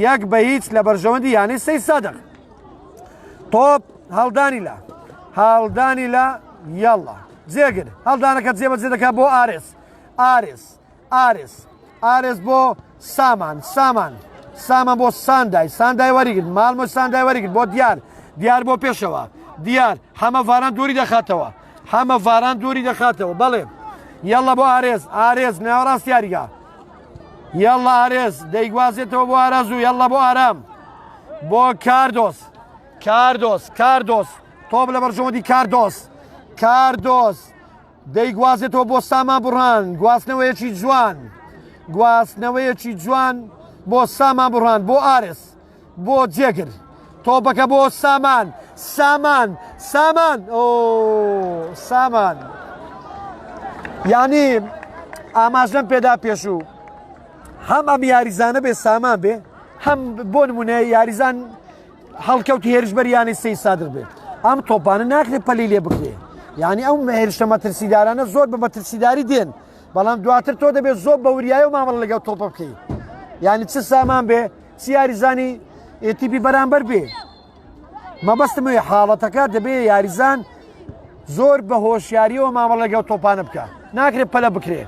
یەک بە هیچ لە بەرژەوەندی یانەی سەیسادق تۆپ هەڵدانی لە هەڵدانی لە یاڵا جێگر هەڵدانەکە جێبەجێ دەکات بۆ ئارێس ئارێس ئارێس ئارێس بۆ سامان سامان سامان بۆ ساندای ساندای وەریگرت مالمۆ ساندای وەریگرت بۆ دیار دیار بۆ پێشەوە دیار حەمە ڤاران دووری دەخاتەوە حەمە ڤاران دووری دەخاتەوە بەڵێ یاڵا بۆ ئارێز ئارێز ناوەڕاست یاریگا یاڵا ئارێز دەیگوازێتەوە بۆ ئاراز و یاڵا بۆ ئارام بۆ کاردۆس کاردۆس کاردۆس تۆپ لە بەرژەوەندی کاردۆس کاردۆس دەیگوازێتەوە بۆ سامان بوڕهان، گواستنەوەیەکی جوان، گواستنەوەیەکی جوان بۆ سامان بوڕهان، بۆ ئارس، بۆ جێگر، تۆپەکە بۆ سامان، سامان، سامان، ئۆ سامان. یعنی ئاماژەم پێدا پێشوو هەم ئەم یاریزانە بێ سامان بێ هەم بۆ نمونە یاریزان هەڵکەوتی هێرشبەری یانەی سەید سادق بێت ئەم تۆپانە ناکرێت پەلی لێ بکرێ یعنی ئەو هێرشە مەترسیدارانە زۆر بە مەترسیداری دێن بەڵام دواتر تۆ دەبێت زۆر بە وریایە و مامەڵە لەگەڵ تۆپە بکەیت یعنی چ سامان بێ چ یاریزانی تیپی بەرامبەر بێ مەبەستم وێ حاڵەتەکە دەبێ یاریزان زۆر بە هۆشیاریەوە مامەڵە لەگەڵ تۆپانە بکە ناکرێت پەلە بکرێ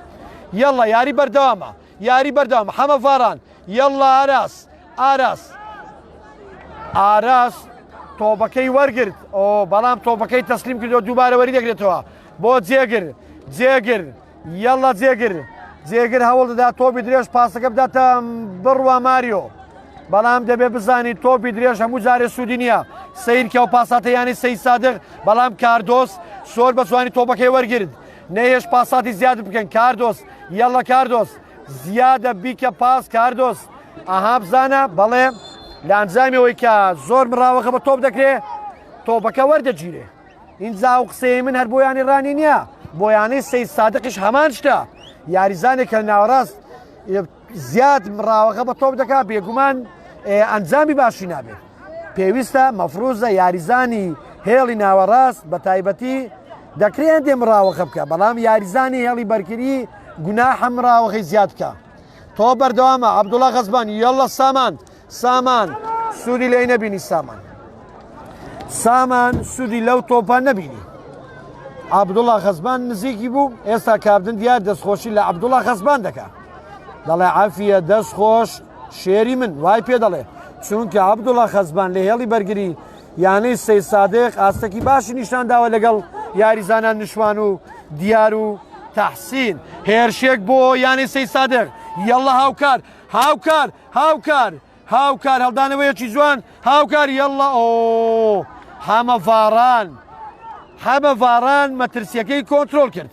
یەڵا یاری بەردەوامە یاری بەردەوام حەمە ڤاران یەڵا ئاراس ئاراس ئاراس تۆپەکەی وەرگرت ئۆ بەڵام تۆپەکەی تەسلیم کردەوە دووبارە وەری دەگرێتەوە بۆ جێگر جێگر یەڵا جێگر جێگر هەوڵ دەدا تۆپی درێژ پاسەکە بداتە بڕوا ماریۆ بەڵام دەبێ بزانی تۆپی درێژ هەموو جارێ سوودی نییە سیر کە و پاساتە یانی سەی سادق بەڵام کاردۆس زۆر بە جوانی تۆپەکەی وەرگرت نەیهێشت پاساتی زیاد بکەن کاردۆس یەڵە کاردۆس زیادە بیکە پاس کاردۆس ئەها بزانە بەڵێ لە ئەنجامی ئەوەی کە زۆر مراوەغە بە تۆپ دەکرێ تۆپەکە وەردەگیرێ ئینجا ئەو قسەی من هەر بۆ یانەی ڕانی نییە بۆ یانەی سەید سادقیش هەمان شتە یاریزانێک کە ناوەڕاست زیاد مراوەغە بە تۆپ دەکات بێگومان ئەنجامی باشی نابێت پێویستە مەفروزە یاریزانی هێڵی ناوەڕاست بە تایبەتی دەکرێت هەندێ مراوەخە بکە بەڵام یاریزانی هێڵی بەرگری گوناحە مراوەخەی زیاد بکە تۆ بەردەوامە عەبدوڵا غەزبان یەڵە سامان سامان سوودی لێی نەبینی سامان سامان سوودی لەو تۆپە نەبینی عەبدوڵا خەزبان نزیکی بوو ئێستا کاپتن دیار دەستخۆشی لە عەبدوڵا خەزبان دەکا دەڵێ عافیە دەست خۆش شێری من وای پێ دەڵێ چونکە عەبدوڵا خەزبان لە هێڵی بەرگری یانەی سەی سادق ئاستەکی باشی نیشان داوە لەگەڵ یاریزانان نشوان و دیار و تەحسین هێرشێک بۆ یانەی سەی سادق یەڵە هاوکار هاوکار هاوکار هاوکار هەڵدانەوەیەکی جوان هاوکار یەڵە ئۆ حەمە ڤاران حەمە ڤاران مەترسیەکەی کۆنترۆل کرد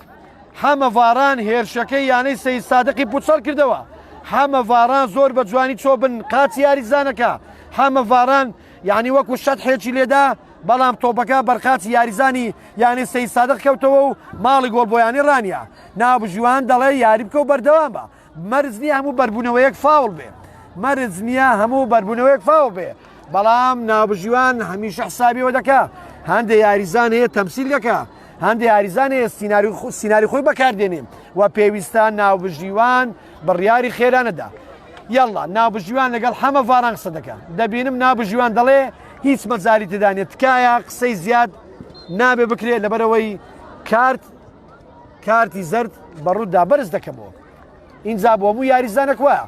حەمە ڤاران هێرشەکەی یانەی سەید سادقی پوچەڵ کردەوە حەمە ڤاران زۆر بە جوانی چۆ بن قاچی یاریزانەکە حەمە ڤاران یعنی وەکو شەتحێکی لێدا بەڵام تۆپەکە بەرقاچی یاریزانی یانەی سەید سادق کەوتەوە و ماڵی گۆڵ بۆ یانەی ڕانیە ناوبژیوان دەڵێ یاری بکە و بەردەوام بە مەرج نییە هەموو بەربوونەوەیەک فاوڵ بێ مەرج نییە هەموو بەربوونەوەیەک فاوڵ بێ بەڵام ناوبژیوان هەمیشە حسابیەوە دەکا هەندێک یاریزان هەیە تەمسیل دەکا هەندێک یاریزان هەیە سیناری خۆی بەکاردێنێ و پێویستە ناوبژیوان بڕیاری خێرانەدا یاڵا ناوبژیوان لەگەڵ حەمە ڤاران قسە دەکا دەبینم ناوبژیوان دەڵێ هیچ مەجالی تێدا نییە تکایە قسەی زیاد نابێ بکرێت لەبەرەوەی کارت کارتی زەرد بەڕووتدا بەرز دەکەمەوە ئینجا بۆ هەموو یاریزانێک وایە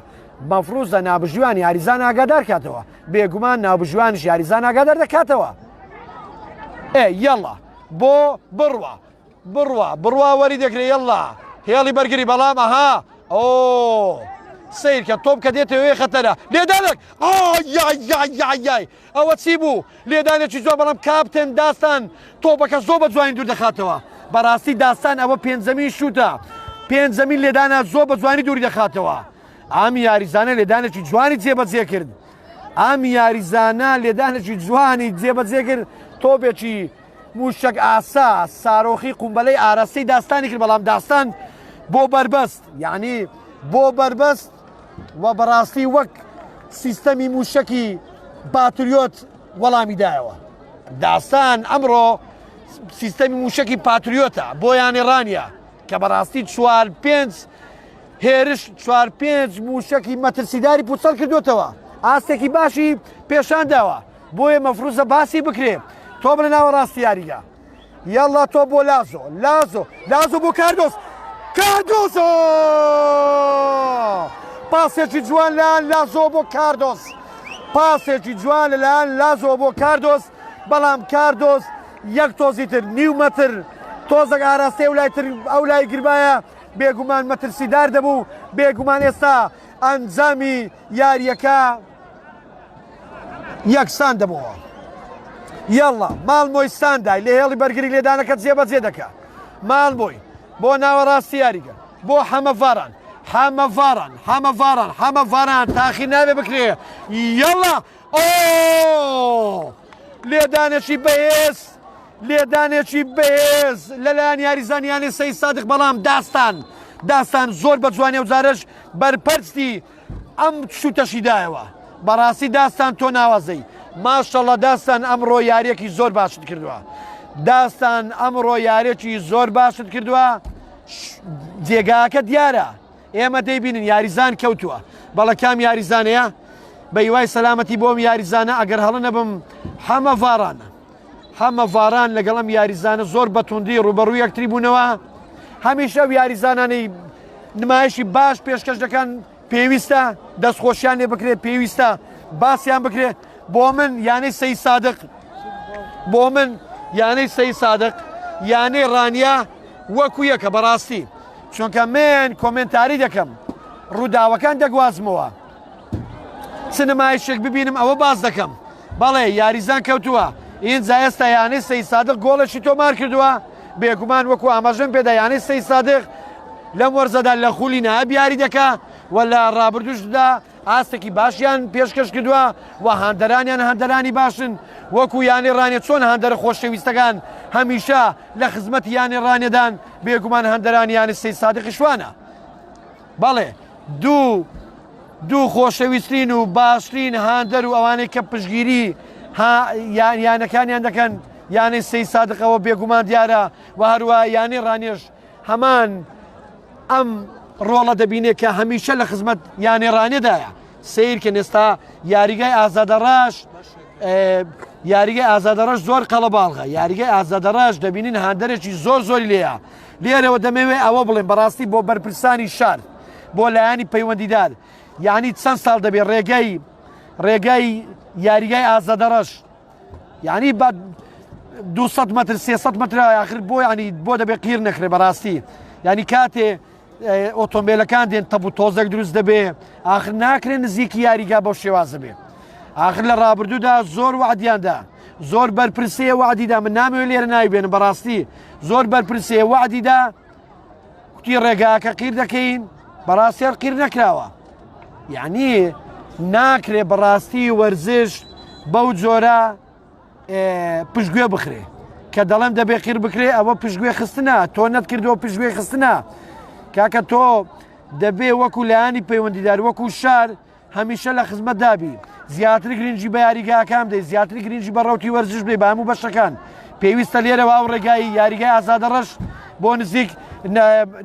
مەفروزە نابژیوان یاریزان ئاگادار کاتەوە بێگومان ناوبژیوانش یاریزان ئاگادار دەکاتەوە ئێ یەڵا بۆ بڕوا بڕوا بڕوا وەری دەکرێ یەڵا هێڵی بەرگری بەڵام ئەها ئۆ. سیرکە تۆپ کە دێتەوەی خەتەرە لێدانێک ئایایایایای ئەوە چی بوو لێدانێکی زۆر بەڵام کاپتن داستان تۆپەکە زۆر بە جوانی دوور دەخاتەوە بەڕاستی داستان ئەوە پێنجەمین شووتە پێنجەمین لێدانە زۆر بە جوانی دووری دەخاتەوە ئەم یاریزانە لێدانێکی جوانی جێبەجێ کرد ئەم یاریزانە لێدانێکی جوانی جێبەجێ کرد تۆپێکی موشک ئاسا سارۆخی قومبەلەی ئاراستەی داستانی کرد بەڵام داستان بۆ بەربەست یعنی بۆ بەربەست و بەڕاستی وەک سیستەمی موشکی پاتریۆت وەڵامی دایەوە داستان ئەمڕۆ سیستەمی موشکی پاتریۆتە بۆ یانەی ڕانیە کە بەڕاستی چوار پێنج هێرش چوار پێنج موشکی مەترسیداری پوچەڵ کردوتەوە ئاستێکی باشی پێشان داوە بۆیە مەفروزە باسی بکرێ تۆپ لە ناوەڕاستی یاریگا یاڵا تۆپ بۆ لازۆ لازۆ لازۆ بۆ کاردۆس کاردۆسۆ پاسێکی جوان لەلایەن لازۆ بۆ کاردۆس پاسێکی جوان لەلایەن لازۆ بۆ کاردۆس بەڵام کاردۆس یەک تۆزی تر نیو مەتر تۆزێک ئاراستەی ئەو لای تر ئەو لای گربایە بێگومان مەترسیدار دەبوو بێگومان ئێستا ئەنجامی یاریەکە یەکسان دەبەوە. یاڵڵا ماڵمۆی ساندای لە هێڵی بەرگری لێدانەکە جێبەجێ دەکا. ماڵمۆی بۆ ناوەڕاستی یاریگە بۆ حەمەڤاران حەمەڤاران حەمەڤاران حەمەڤاران تاخیر نابێ بکرێ یاڵڵا ئۆ لێدانێکی بەهێز لێدانێکی بەهێز لەلایەن یاریزانیانی سەی سادق بەڵام داستان داستان زۆر بە جوانی و جارش بەرپەرچی ئەم شوتەشی دایەوە بەڕاستی داستان تۆ ناوازەی ماشەڵە داستان ئەمڕۆ یاریەکی زۆر باشت کردووە داستان ئەمڕۆ یاریەکی زۆر باشت کردووە جێگاکە دیارە ئێمە دەیبینن یاریزان کەوتووە بەڵە کام یاریزانەیە بە هیوای سەلامەتی بۆم یاریزانە ئەگەر هەڵە نەبم حەمە ڤارانە حەمە ڤاران لەگەڵ ئەم یاریزانە زۆر بەتوندی ڕوبەڕوو یەکتری بوونەوە هەمیشە ئەو یاریزانانەی نمایشی باش پێشکەش دەکەن پێویستە دەستخۆشیان لێ بکرێت پێویستە باسییان بکرێت بۆ من یانەی سەی سادق بۆ من یانەی سەی سادق یانەی ڕانیە وەکو یەکە بەڕاستی چونکە من کۆمنتاری دەکەم ڕووداوەکان دەگوازمەوە چ نمایشێک ببینم ئەوە باس دەکەم بەڵێ یاریزان کەوتووە ئینجا ئێستا یانەی سەی سادق گۆڵێکی تۆمار کردووە بێگومان وەکو ئاماژەم پێدا یانەی سەی سادق لەم وەرزەدا لە خولی نایاب یاری دەکا و لە ڕابردوشدا ئاستێکی باشیان پێشکەش کردووە و هاندەرانیان هاندەرانی باشن وەکو یانەی ڕانیە چۆن هاندەرە خۆشەویستەکان هەمیشە لە خزمەتی یانەی ڕانیەدان بێگومان هاندەرانی یانەی سەی سادقیش وانە بەڵێ دوو دوو خۆشەویسترین و باشترین هاندەر و ئەوانەی کە پشگیری یانەکانیان دەکەن یانەی سەی سادقەوە بێگومان دیارە و هەروە یانەی ڕانێش هەمان ئەم ڕۆڵە دەبینێت کە هەمیشە لە خزمەت یانەی ڕانێدایە سیرکە ئێستا یاریگای ئازادەڕاش یاریگای ئازادەڕەش زۆر قەڵەباڵغە یاریگای ئازادەڕەش دەبینین هاندەرێکی زۆر زۆری لێیە لێرەوە دەمەوێت ئەوە بڵێم بەڕاستی بۆ بەرپرسانی شار بۆ لایەنی پەیوەندیدار یعنی چەند ساڵ دەبێت ڕێگەی ڕێگای یاریگای ئازادەڕەش یعنی بە 200 متر 300 متر آخر بۆ ینی بۆ دەبێت قیر نەکرێ بەڕاستی ینی کاتێ ئۆتۆمبیلەکان دێن تەپ و تۆزێک دروست دەبێ آخر ناکرێ نزیکی یاریگا بەو شێوازە بێ آخر لە ڕابردوودا زۆر وعدیاندا زۆر بەرپرسەیە وعدیدا من نامەوێت لێرە ناوی بێنم بەڕاستی زۆر بەرپرسەیە وعدیدا کوتی ڕێگاکە قیر دەکەین بەڕاستی هەر قیر نەکراوە یعنی ناکرێ بەڕاستی وەرزش بەو جۆرە پشتگوێ بخرێ کە دەڵێم دەبێ قیر بکرێ ئەوە پشتگوێ خستنە تۆ نەتکردەوە پشتگوێ خستنە کاکە تۆ دەبێ وەکو لایەنی پەیوەندیدار وەکو شار هەمیشە لە خزمەتدابی زیاتر گرنگی بە یاریگاکان بدەیت زیاتر گرنگی بە ڕەوتی وەرزش بدەیت بە هەموو بەشەکان پێویستە لێرەوە ئەو ڕێگای یاریگای ئازادەڕەش بۆ نزیک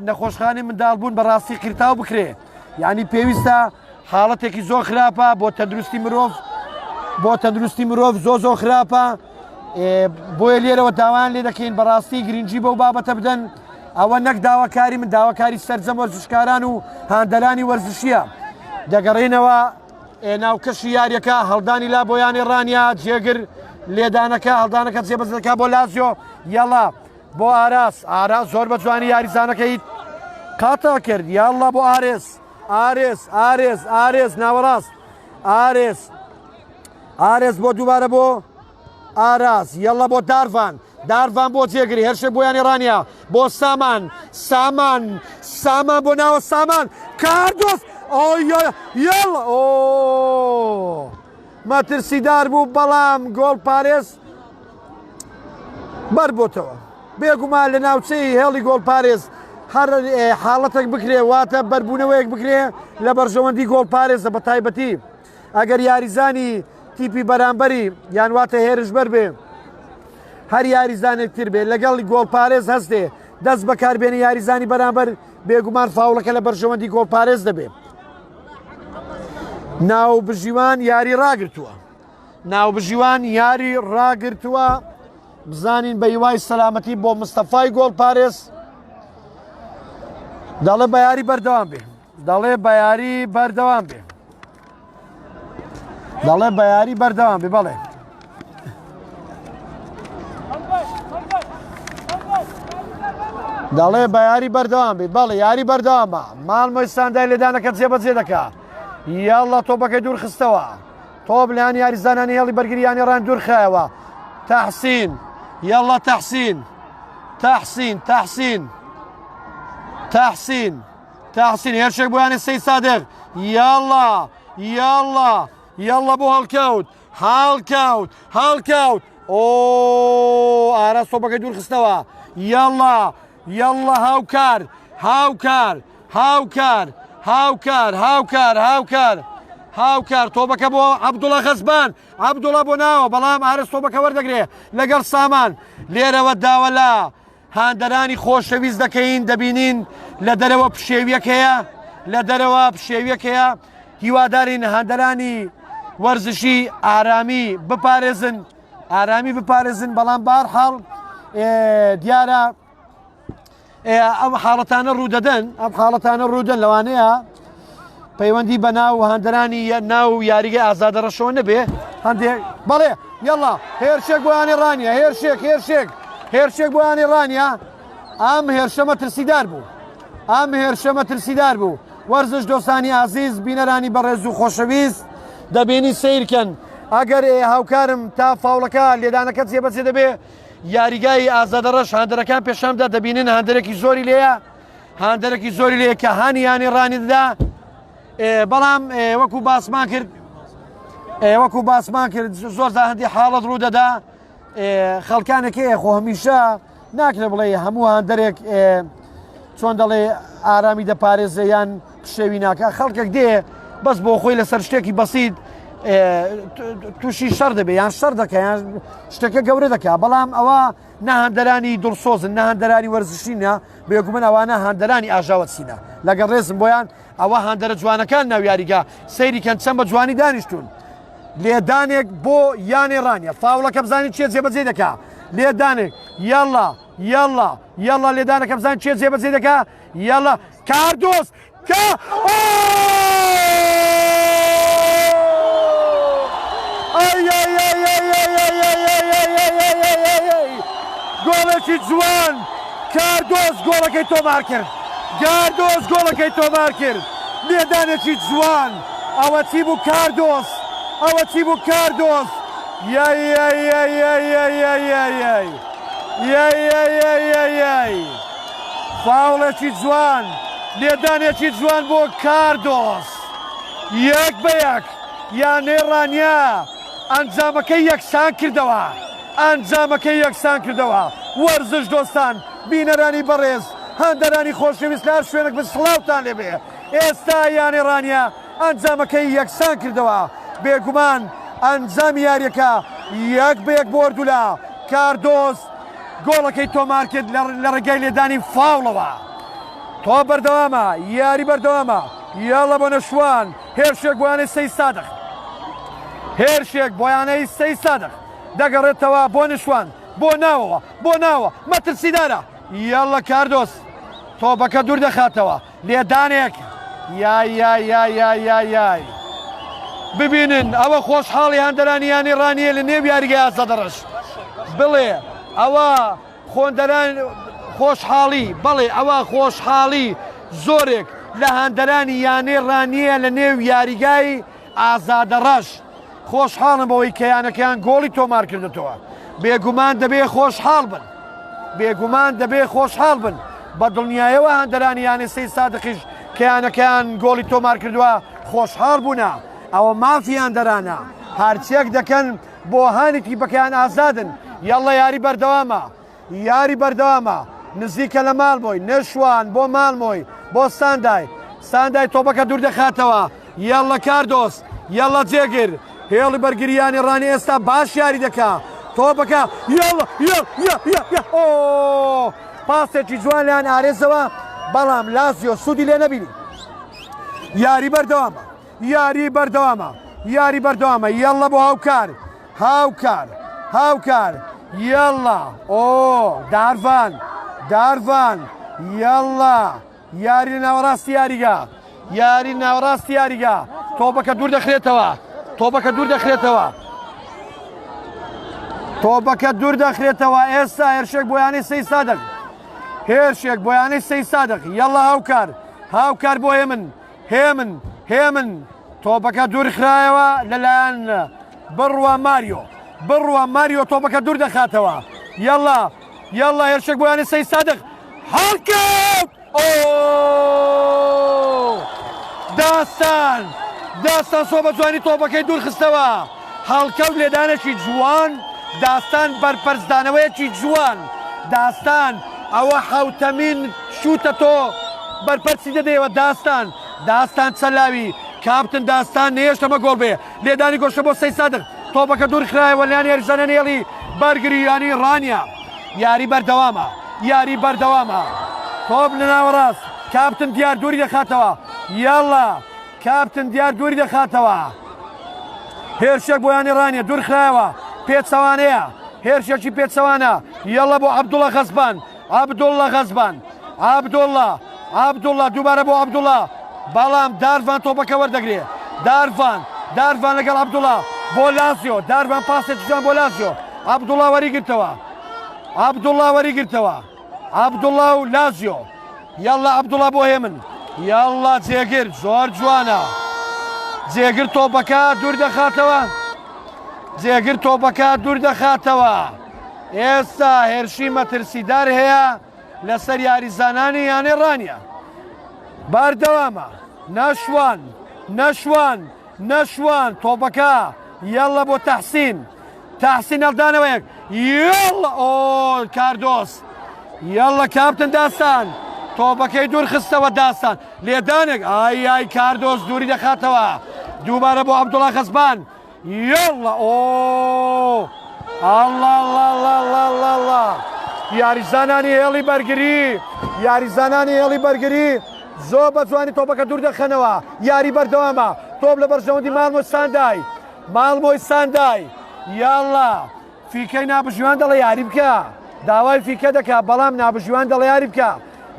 نەخۆشخانەی منداڵبوون بەڕاستی قیرتاو بکرێ یعنی پێویستە حاڵەتێکی زۆر خراپە بۆ تەندروستی مرۆڤ بۆ تەندروستی مرۆڤ زۆ زۆر خراپە بۆیە لێرەوە داوایان لێ دەکەین بەڕاستی گرنگی بەو بابەتە بدەن ئەوە نەک داواکاری من داواکاری سەرجەم وەرزشکاران و هاندەرانی وەرزشیە دەگەڕێنەوە ناوکەشی یاریەکە هەڵدانی لا بۆ یانەی ڕانیا جێگر لێدانەکە هەڵدانەکە جێبەجێ بۆ لازیۆ یاڵا بۆ ئاراس ئاراس زۆر بە جوانی یاریزانەکەی قاتا کرد یاڵا بۆ ئارێس. ئارێس ئارێس ئارێس ناوەڕاست ئارێس ئارێس بۆ دووبارە بۆ ئاراس یەڵە بۆ دارڤان دارڤان بۆ جێگری هێرشێک بۆ یانی ڕانیە بۆ سامان سامان سامان بۆ ناوە سامان کاردۆس ئۆی یەڵ ئۆ مەترسیدار بوو بەڵام گۆڵ پارێز بەربۆتەوە بێگومان لە ناوچەی هێڵی گۆڵپارێز هەر حاڵەتێک بکرێ واتە بەربوونەوەیەک بکرێ لە بەرژەوەندی گۆڵپارێزە بە تایبەتی ئەگەر یاریزانی تیپی بەرامبەری یان واتە هێرشبەر بێ هەر یاریزانێک تر بێ لەگەڵ گۆڵپارێز هەستێ دەست بەکاربێنی یاریزانی بەرامبەر بێگومان فاوڵەکە لە بەرژەوەندی گۆڵپارێز دەبێ. ناوبژیوان یاری ڕاگرتووە. ناوبژیوان یاری ڕاگرتووە بزانین بە هیوای سەلامەتی بۆ مستەفای گۆڵپارێز دەڵێ بە یاری بەردەوام بێ دەڵێ بە یاری بەردەوام بێ دەڵێ بە یاری بەردەوام بێ بەڵێ. دەڵێ بە یاری بەردەوام بێ بەڵێ یاری بەردەوامە ماڵمۆی ساندای لێدانەکە جێبەجێ دەکا یاڵە تۆپەکەی دوور خستەوە تۆپ لەیان یاریزانانی هێڵی بەرگریانی ڕان دوورخایەوە تەحسین یاڵە تەحسین تەحسین تەحسین تەحسین تەحسین هێرشێک بۆ یانە سەی سادق یاڵە یاڵە یاڵە بۆ هەڵکەوت هەڵکەوت هەڵکەوت ئۆ ئاراس تۆپەکەی دوورخستەوە یاڵە یاڵە هاوکار هاوکار هاوکار هاوکار هاوکار هاوکار هاوکار تۆپەکە بۆ عەبدوڵە غەزبان عەبدوڵە بۆ ناوە بەڵام ئارس تۆپەکە وەردەگرێ لەگەڵ سامان لێرەوە داوە لە هاندەرانی خۆشەویست دەکەین دەبینین لە دەرەوە پشێویەک هەیە لە دەرەوە پشێویەک هەیە هیوادارین هاندەرانی وەرزشی ئارامی بپارێزن ئارامی بپارێزن بەڵام بارحاڵ دیارە ئەم حاڵەتانە ڕوودەدەن ئەم حاڵەتانە ڕوودەن لەوانەیە پەیوەندی بە ناو هاندەرانی ناو یاریگە ئازادە ڕەشەوە نەبێ هەندێک بەڵێ یاڵا هێرشێک بۆیانی ڕانیە هێرشێک هێرشێک هێرشێک بۆیانی ڕانیە ئەم هێرشە مەترسیدار بوو ئەم هێرشە مەترسیدار بوو وەرزش دۆستانی ئازیز بینەرانی بەڕێز و خۆشەویست دەبینی سیرکەن ئەگەر هاوکارم تا فاوڵەکە لێدانەکە جێبەجێ دەبێ یاریگای ئازادە ڕەش هاندەرەکان پێشاندا دەبینن هاندەرێکی زۆری لێیە هاندەرێکی زۆری لێ کە هانی یانی ڕانی دەدا بەڵام وەکو باسمان کرد وەکو باسمان کرد زۆر زا هەندی حاڵەت ڕوو دەدا خەڵکانێک هەیە خۆ هەمیشە ناکرێ بڵێ هەموو هاندەرێک چۆن دەڵێ ئارامی دەپارێزێ یان پشێوی ناکە خەڵکێک دێ بەس بۆ خۆی لەسەر شتێکی بەسیت تووشی شەڕ دەبێ یان شەڕ دەکە یان شتەکە گەورە دەکا بەڵام ئەوە نەهاندەرانی دڵسۆزن نەهاندەرانی وەرزشینە بێگومن ئەوانە هاندەرانی ئاژاوە چینە لەگەڵ ڕێزم بۆیان ئەوە هاندەرە جوانەکان ناو یاریگا سەیری کەن چەند بە جوانی دانیشتون لێدانێک بۆ یانێ ڕانیە فاوڵەکە بزانین چێ جێبەجێ دەکا لێدانێک یاڵا یاڵا یاڵا لێدانەکە بزانین چێ جێبەجێ دەکا یاڵا کاردۆس کە گۆڵێکی جوان کاردۆس گۆڵەکەی تۆمار کرد گاردۆس گۆڵەکەی تۆمار کرد لێدانێکی جوان ئەوە چی بوو کاردۆس ئەوە چی بوو کاردۆس یای یای یای یای یای یای یای یای یای یای یای یای یای فاوڵێکی جوان لێدانێکی جوان بۆ کاردۆس یەک بە یەک یانەی ڕانیە ئەنجامەکەی یەکسان کردەوە ئەنجامەکەی یەکسان کردەوە وەرزش دۆستان بینەرانی بەڕێز هاندەرانی خۆشەویست لە هەر شوێنێک بن سڵاوتان لێبێ ئێستا یانەی ڕانیە ئەنجامەکەی یەکسان کردەوە بێگومان ئەنجامی یاریەکە یەک بە یەک بۆ هەردوولا کاردۆس گۆڵەکەی تۆمار کرد لە ڕێگای لێدانی فاوڵەوە. تۆ بەردەوامە یاری بەردەوامە یاڵە بۆ نەشوان هێرشێک بۆ یانەی سەی سادق هێرشێک بۆ یانەی سەی سادق دەگەڕێتەوە بۆ نشوان بۆ ناوەوە بۆ ناوە مەترسیدارە یاڵە کاردۆس تۆپەکە دوور دەخاتەوە لێدانێک یای یای یای یای یای یای ببینن ئەوە خۆشحاڵی هاندەرانی یانەی ڕانیە لە نێو یاریگای ئازادەڕەش بڵێ ئەوە خۆندەران خۆشحاڵی بەڵێ ئەوە خۆشحاڵی زۆرێک لە هاندەرانی یانەی ڕانیە لە نێو یاریگای ئازادەڕەش خۆشحاڵن بەوەی کە یانەکەیان گۆڵی تۆمار کردێتەوە. بێگومان دەبێ خۆشحاڵ بن. بێگومان دەبێ خۆشحاڵ بن. بە دڵنیایەوە هاندەرانی یانەی سەید سادقیش کە یانەکەیان گۆڵی تۆمار کردووە خۆشحاڵ بوونە. ئەوە مافی هاندەرانە. هەرچیەک دەکەن بۆ هانی تیپەکەیان ئازادن. یەڵڵە یاری بەردەوامە. یاری بەردەوامە نزیکە لە مالمۆی نەشوان بۆ مالمۆی بۆ ساندای ساندای تۆپەکە دوور دەخاتەوە یاڵە کاردۆس یاڵە جێگر هێڵی بەرگریانی ڕانی ئێستا باش یاری دەکا تۆپەکە یاڵە یا ئۆ پاسێکی جوان لەیان ئارێزەوە بەڵام لازیۆ سوودی لێ نەبینی یاری بەردەوامە یاری بەردەوامە یاری بەردەوامە یاڵە بۆ هاوکار هاوکار هاوکار یەڵا ئۆ دارڤان دارڤان یەڵا یاری لە ناوەڕاستی یاریگا یاری ناوەڕاستی یاریگا تۆپەکە دوور دەخرێتەوە تۆپەکە دوور دەخرێتەوە تۆپەکە دوور دەخرێتەوە ئێستا هێرشێک بۆ یانەی سەی سادق هێرشێک بۆ یانەی سەی سادق یەڵا هاوکار هاوکار بۆ هێمن هێمن هێمن تۆپەکە دوورخرایەوە لەلایەن بڕوا ماریۆ بڕوا ماریۆ تۆپەکە دوور دەخاتەوە یاڵا یاڵا هێرشێک بۆ یانەی سەی سادق هەڵکەوت ئۆ داستان داستان سۆ بە جوانی تۆپەکەی دوورخستەوە هەڵکەوت لێدانێکی جوان داستان بەرپەرچدانەوەیەکی جوان داستان ئەوە حەوتەمین شوتە تۆ بەرپەرچی دەدەیەوە داستان داستان چەلاوی کاپتن داستان نەیەشت ئەمە گۆڵ بێ لێدانی گۆشە بۆ سەی سادق تۆپەکە دوور خرایەوە لایەن یاریزانانی هێڵی بەرگری یانی ڕانیە یاری بەردەوامە یاری بەردەوامە تۆپ لە ناوەڕاست کاپتن دیار دووری دەخاتەوە یاڵا کاپتن دیار دووری دەخاتەوە هێرشێک بۆ یانی ڕانیە دوور خرایەوە پێچەوانەیە هێرشێکی پێچەوانە یەڵە بۆ عەبدوڵە غەزبان عەبدوڵە غەزبان عەبدوڵە عەبدوڵە دووبارە بۆ عەبدوڵە بەڵام دارڤان تۆپەکە وەردەگرێ دارڤان دارڤان لەگەڵ عەبدوڵە بۆ لازیۆ دارڤان پاسێکی جوان بۆ لازیۆ عەبدوڵە وەریگرتەوە عەبدوڵە وەریگرتەوە عەبدوڵا و لازیۆ یاڵڵا عەبدوڵا بۆ هێمن یاڵڵا جێگر زۆر جوانە جێگر تۆپەکە دوور دەخاتەوە جێگر تۆپەکە دوور دەخاتەوە ئێستا هێرشی مەترسیدار هەیە لەسەر یاریزانانی یانەی ڕانیە بەردەوامە نەشوان نەشوان نەشوان تۆپەکە یاڵڵا بۆ تەحسین تەحسین هەڵدانەوەیەک یاڵڵا ئۆ کاردۆس یاڵڵا کاپتن داستان تۆپەکەی دوور خستەوە داستان لێدانێک ئای ئای کاردۆس دووری دەخاتەوە دووبارە بۆ عەبدوڵا خەزبان یاڵڵا ئۆ ئەڵڵا ئەڵڵا ئەڵڵا ئەڵڵا ئەڵڵا یاریزانانی هێڵی بەرگری یاریزانانی هێڵی بەرگری زۆر بە جوانی تۆپەکە دوور دەخەنەوە یاری بەردەوامە تۆپ لە بەرژەوەندی مالمۆ ساندای ماڵمۆی ساندای یاڵڵا فیکەی نابژیوان دەڵێ یاری بکە داوای فیکە دەکا بەڵام نابژیوان دەڵێ یاری بکە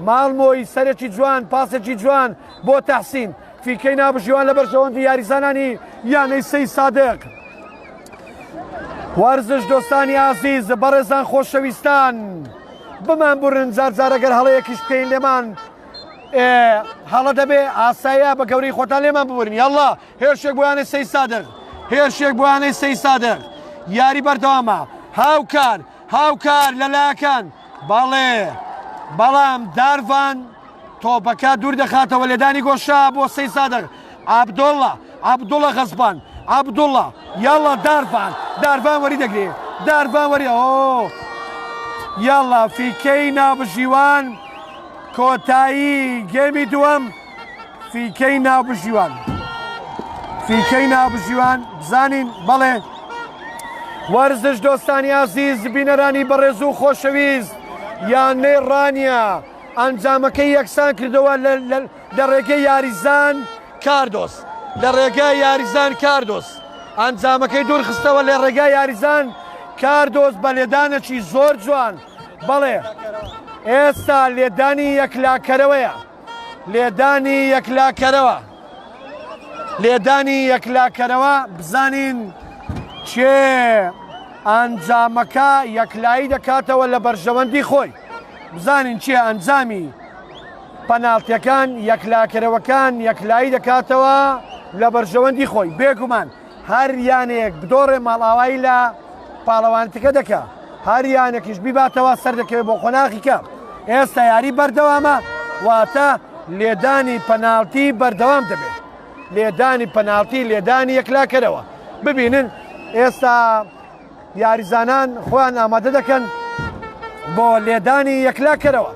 ماڵمۆی سەرێکی جوان پاسێکی جوان بۆ تەحسین فیکەی نابژیوان لە بەرژەوەندی یاریزانانی یانەی سەی سادق وەرزش دۆستانی ئازیز بەڕێزان خۆشەویستان بمان بورن جار جارەگەر هەڵەیەکیش بکەین لێمان هەڵە دەبێ ئاسایە بە گەورەی خۆتان لێمان ببورن یاڵڵا هێرشێک بۆ یانەی سەی سادق هێرشێک بۆ یانەی سەی سادق یاری بەردەوامە هاوکار هاوکار لە لاکان بەڵێ بەڵام دارڤان تۆپەکە دوور دەخاتەوە لێدانی گۆشە بۆ سەی سادق عەبدوڵڵا عەبدوڵڵا غەزبان عەبدوڵڵا یاڵا دارڤان دارڤان وەری دەگرێ دارڤان وەری ئۆ یاڵا فیکەی ناوبژیوان کۆتایی گێمی دووەم فیکەی ناوبژیوان فیکەی ناوبژیوان بزانین بەڵێ وەرزش دۆستانی ئازیز بینەرانی بەڕێز و خۆشەویست یانەی ڕانیە ئەنجامەکەی یەکسان کردەوە لە ڕێگەی یاریزان کاردۆس لە ڕێگای یاریزان کاردۆس ئەنجامەکەی دوورخستەوە لە ڕێگای یاریزان کاردۆس بە لێدانێکی زۆر جوان بەڵێ ئێستا لێدانی یەکلاکەرەوەیە لێدانی یەکلاکەرەوە لێدانی یەکلاکەرەوە بزانین کێ ئەنجامەکە یەکلایی دەکاتەوە لە بەرژەوەندی خۆی بزانین چیە ئەنجامی. پەناڵتیەکان یەکلاکەرەوەکان یەکلایی دەکاتەوە لە بەرژەوەندی خۆی بێگومان هەر یانەیەک بدۆڕێ ماڵئاوایی لە پاڵەوانتەکە دەکا هەر یانەکیش بیباتەوە سەردەکەوێت بۆ قۆناغی کە ئێستا یاری بەردەوامە واتە لێدانی پەناڵتی بەردەوام دەبێت لێدانی پەناڵتی لێدانی یەکلاکەرەوە ببینن ئێستا یاریزانان خۆیان ئامادە دەکەن بۆ لێدانی یەکلاکەرەوە.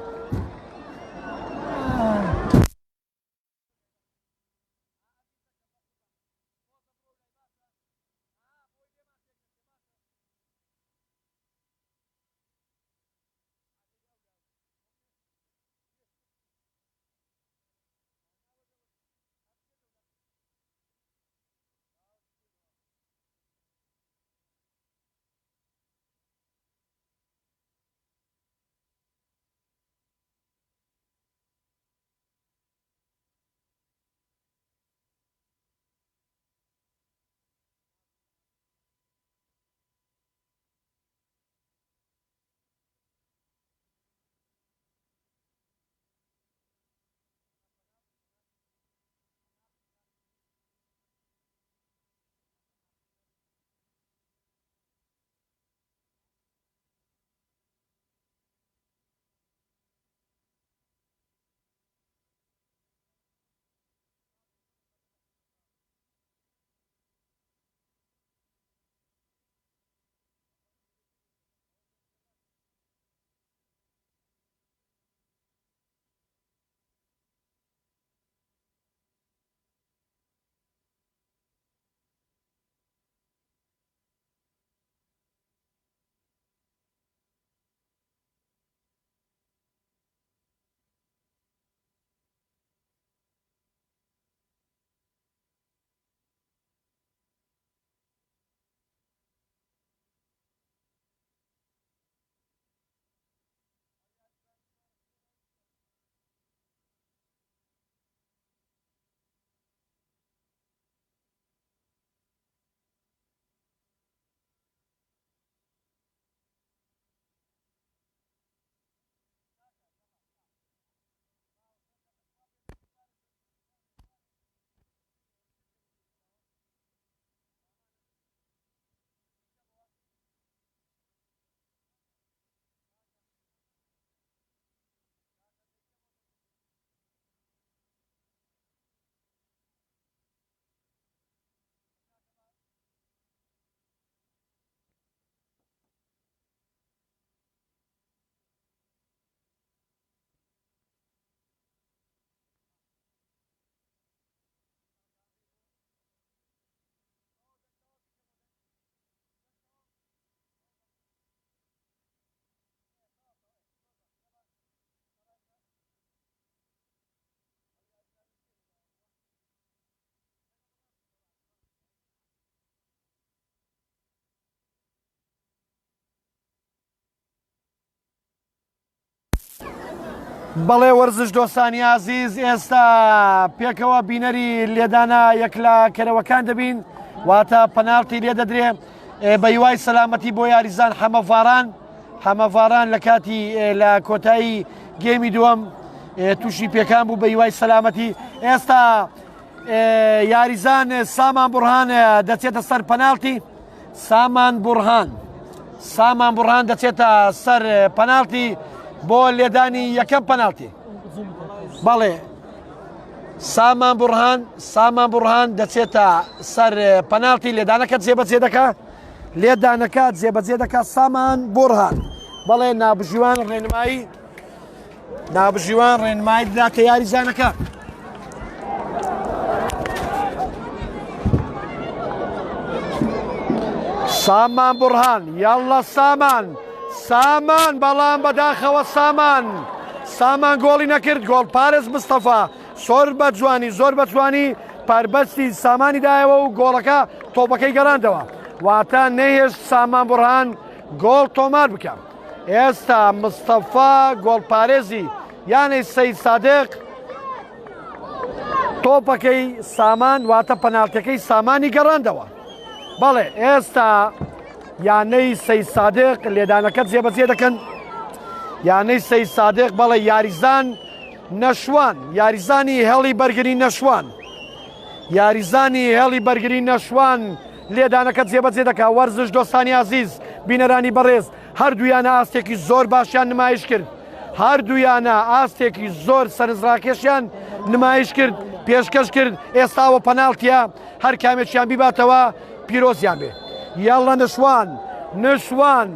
بەڵێ وەرزش دۆستانی ئازیز ئێستا پێکەوە بینەری لێدانە یەکلا کەرەوەکان دەبین واتە پەناڵتی لێ دەدرێ بە هیوای سەلامەتی بۆ یاریزان حەمەڤاران حەمەڤاران لە کاتی لە کۆتایی گێمی دووەم تووشی پێکان بوو بە هیوای سەلامەتی ئێستا یاریزان سامان بڕهان دەچێتە سەر پەناڵتی سامان بوڕهان سامان بوڕهان دەچێتە سەر پەناڵتی بۆ لێدانی یەکەم پەناڵتی بەڵێ سامان بوڕهان سامان بوڕهان دەچێتە سەر پەناڵتی لێدانەکە جێبەجێ دەکا لێدانەکە جێبەجێ دەکا سامان بوڕهان بەڵێ نابژیوان ڕێنمایی ناوبژیوان ڕێنمایی دەداتە یاریزانەکە. سامان بڕهان یاڵڵە سامان سامان بەڵام بەداخەوە سامان سامان گۆڵی نەکرد گۆڵ پارێز مستەفا زۆر بە جوانی زۆر بە جوانی پاربەستی سامانی دایەوە و گۆڵەکە تۆپەکەی گەڕاندەوە واتە نەهێشت سامان بڕهان گۆڵ تۆمار بکە. ئێستا مستەفا گۆڵپارێزی یانەی سەید سادق تۆپەکەی سامان واتە پەناڵتەکەی سامانی گەڕاندەوە بەڵێ ئێستا یانەی سەید سادق لێدانەکە جێبەجێ دەکەن یانەی سەید سادق بەڵێ یاریزان. نەشوان یاریزانی هێڵی بەرگری نەشوان یاریزانی هێڵی بەرگری نەشوان لێدانەکە جێبەجێ دەکا وەرزش دۆستانی ئازیز بینەرانی بەڕێز هەردوویانە ئاستێکی زۆر باشیان نمایش کرد هەردوویانە ئاستێکی زۆر سەرنجڕاکێشیان نمایش کرد پێشکەش کرد ئێستاوە پەناڵتیە هەر کامێکیان بیباتەوە پیرۆزیان بێ یاڵە نشوان نشوان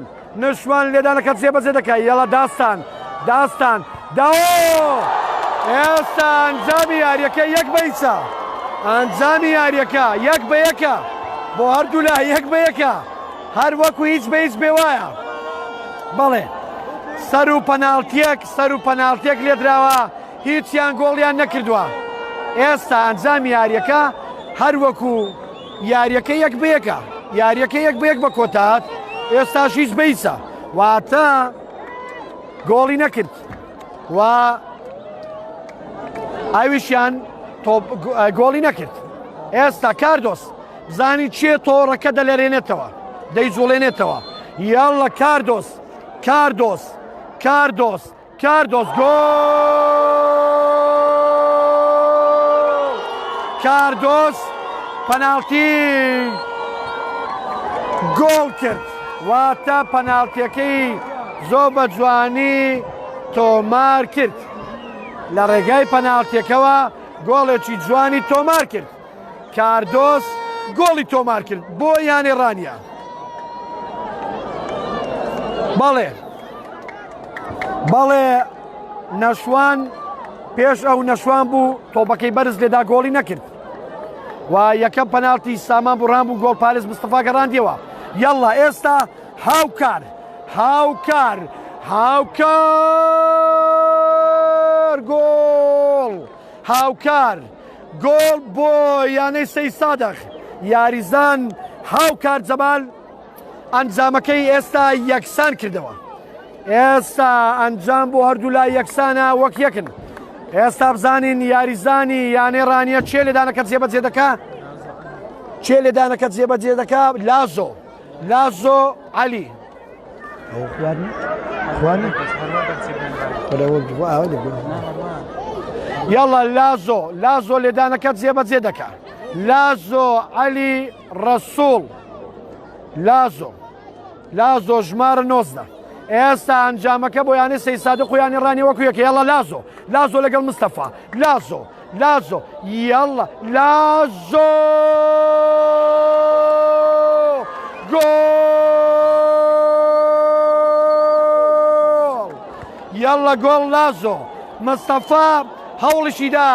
نشوان لێدانەکە جێبەجێ دەکات یاڵە داستان داستان داۆ ئێستا ئەنجامی یاریەکە یەک بە هیچە ئەنجامی یاریەکە یەک بە یەکە بۆ هەردوولا یەک بە یەکە هەر وەکو هیچ بە هیچ بێ وایە بەڵێ سەر و پەناڵتیەک سەر و پەناڵتیەک لێدراوە هیچیان گۆڵیان نەکردووە ئێستا ئەنجامی یاریەکە هەر وەکو یاریەکە یەک بە یەکە یاریەکە یەک بە یەک بە کۆتات ئێستاش هیچ بە هیچە واتە گۆڵی نەکرد و ئەویشیان گۆڵی نەکرد ئێستا کاردۆس بزانی چێ تۆڕەکە دەلەرێنێتەوە دەیجوڵێنێتەوە یاڵە کاردۆس کاردۆس کاردۆس کاردۆس گۆڵ کاردۆس پەناڵتی گۆڵ کرد واتە پەناڵتیەکەی زۆر بە جوانی تۆمار کرد لە ڕێگای پەناڵتیەکەوە گۆڵێکی جوانی تۆمار کرد کاردۆس گۆڵی تۆمار کرد بۆ یانەی ڕانیە بەڵێ بەڵێ نەشوان پێش ئەو نەشوان بوو تۆپەکەی بەرز لێدا گۆڵی نەکرد و یەکەم پەناڵتی سامان بڕان بوو گۆڵ پارێز مستەفا گەڕاندیەوە یاڵا ئێستا هاوکار هاوکار هاوکار گۆڵ هاوکار گۆڵ بۆ یانەی سەیسادەخ یاریزان هاوکار جەمال ئەنجامەکەی ئێستا یەکسان کردەوە ئێستا ئەنجام بۆ هەردوولا یەکسانە وەک یەکن ئێستا بزانین یاریزانی یانەی ڕانیە چێ لێدانەکە جێبەجێ دەکا چێ لێدانەکە جێبەجێ دەکا لازۆ لازۆ عەلی ئەو خوارنی خوارنی یاڵا لازۆ لازۆ لێدانەکە جێبەجێ دەکا لازۆ عەلی ڕەسوڵ لازۆ لازۆ ژمارە 19 ئێستا ئەنجامەکە بۆ یانەی سەی سادق و یانی ڕانی وەکو یەکە یاڵا لازۆ لازۆ لەگەڵ مستەفا لازۆ لازۆ یاڵا لازۆ گۆڵ یاڵا گۆڵ لازۆ مستەفا هەوڵیشیدا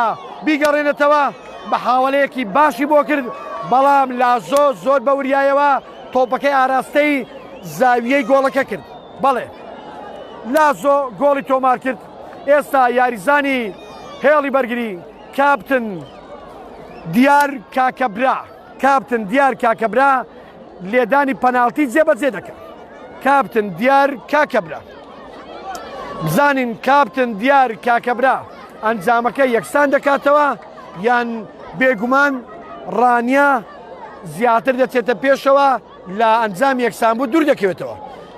بیگەڕێنێتەوە بە حاوەلەیەکی باشی بۆ کرد، بەڵام لازۆ زۆر بە وریایەوە تۆپەکەی ئاراستەی زاویەی گۆڵەکە کرد. بەڵێ لازۆ گۆڵی تۆمار کرد. ئێستا یاریزانی هێڵی بەرگری کاپتن دیار کاکەبرا کاپتن دیار کاکەبرا لێدانی پەناڵتی جێبەجێ دەکات. کاپتن دیار کاکەبرا بزانین کاپتن دیار کاکەبرا ئەنجامەکە یەکسان دەکاتەوە یان بێگومان ڕانیە زیاتر دەچێتە پێشەوە لە ئەنجام یەکسان بوو دوور دەکەوێتەوە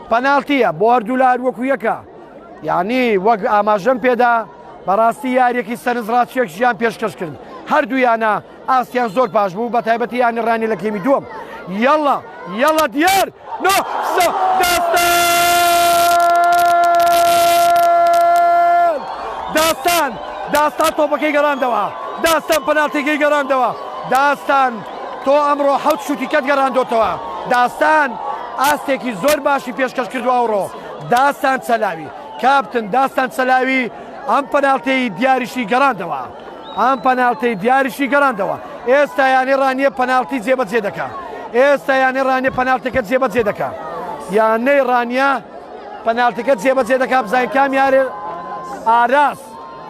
پەناڵتیە بۆ هەردوولا وەکو یەکە یعنی وەک ئاماژەم پێدا بەڕاستی یاریەکی سەرنجڕاکێش ژیان پێشکەش کرد هەردوویانە ئاستیان زۆر باش بوو بە تایبەتی یانی ڕانی لە گێمی دووەم یەڵا یەڵا دیار نۆ سۆ داستان داستان داستان تۆپەکەی گەڕاندەوە داستان پەناڵتیەکەی گەڕاندەوە داستان تۆ ئەمڕۆ حەوت شوتی کەت گەڕاندۆتەوە داستان ئاستێکی زۆر باشی پێشکەش کردو ئەوڕۆ داستان چەلاوی کاپتن داستان چەلاوی ئەم پەناڵتیی دیاریشی گەڕاندەوە ئەم پەناڵتەی دیاریشی گەڕاندەوە. ئێستا یانەی ڕانیە پەناڵتی جێبەجێ دەکا. ئێستا یانەی ڕانیە پەناڵتەکە جێبەجێ دەکا. یانەی ڕانیە پەناڵتەکە جێبەجێ دەکا بزانین کام یارێ ئاراس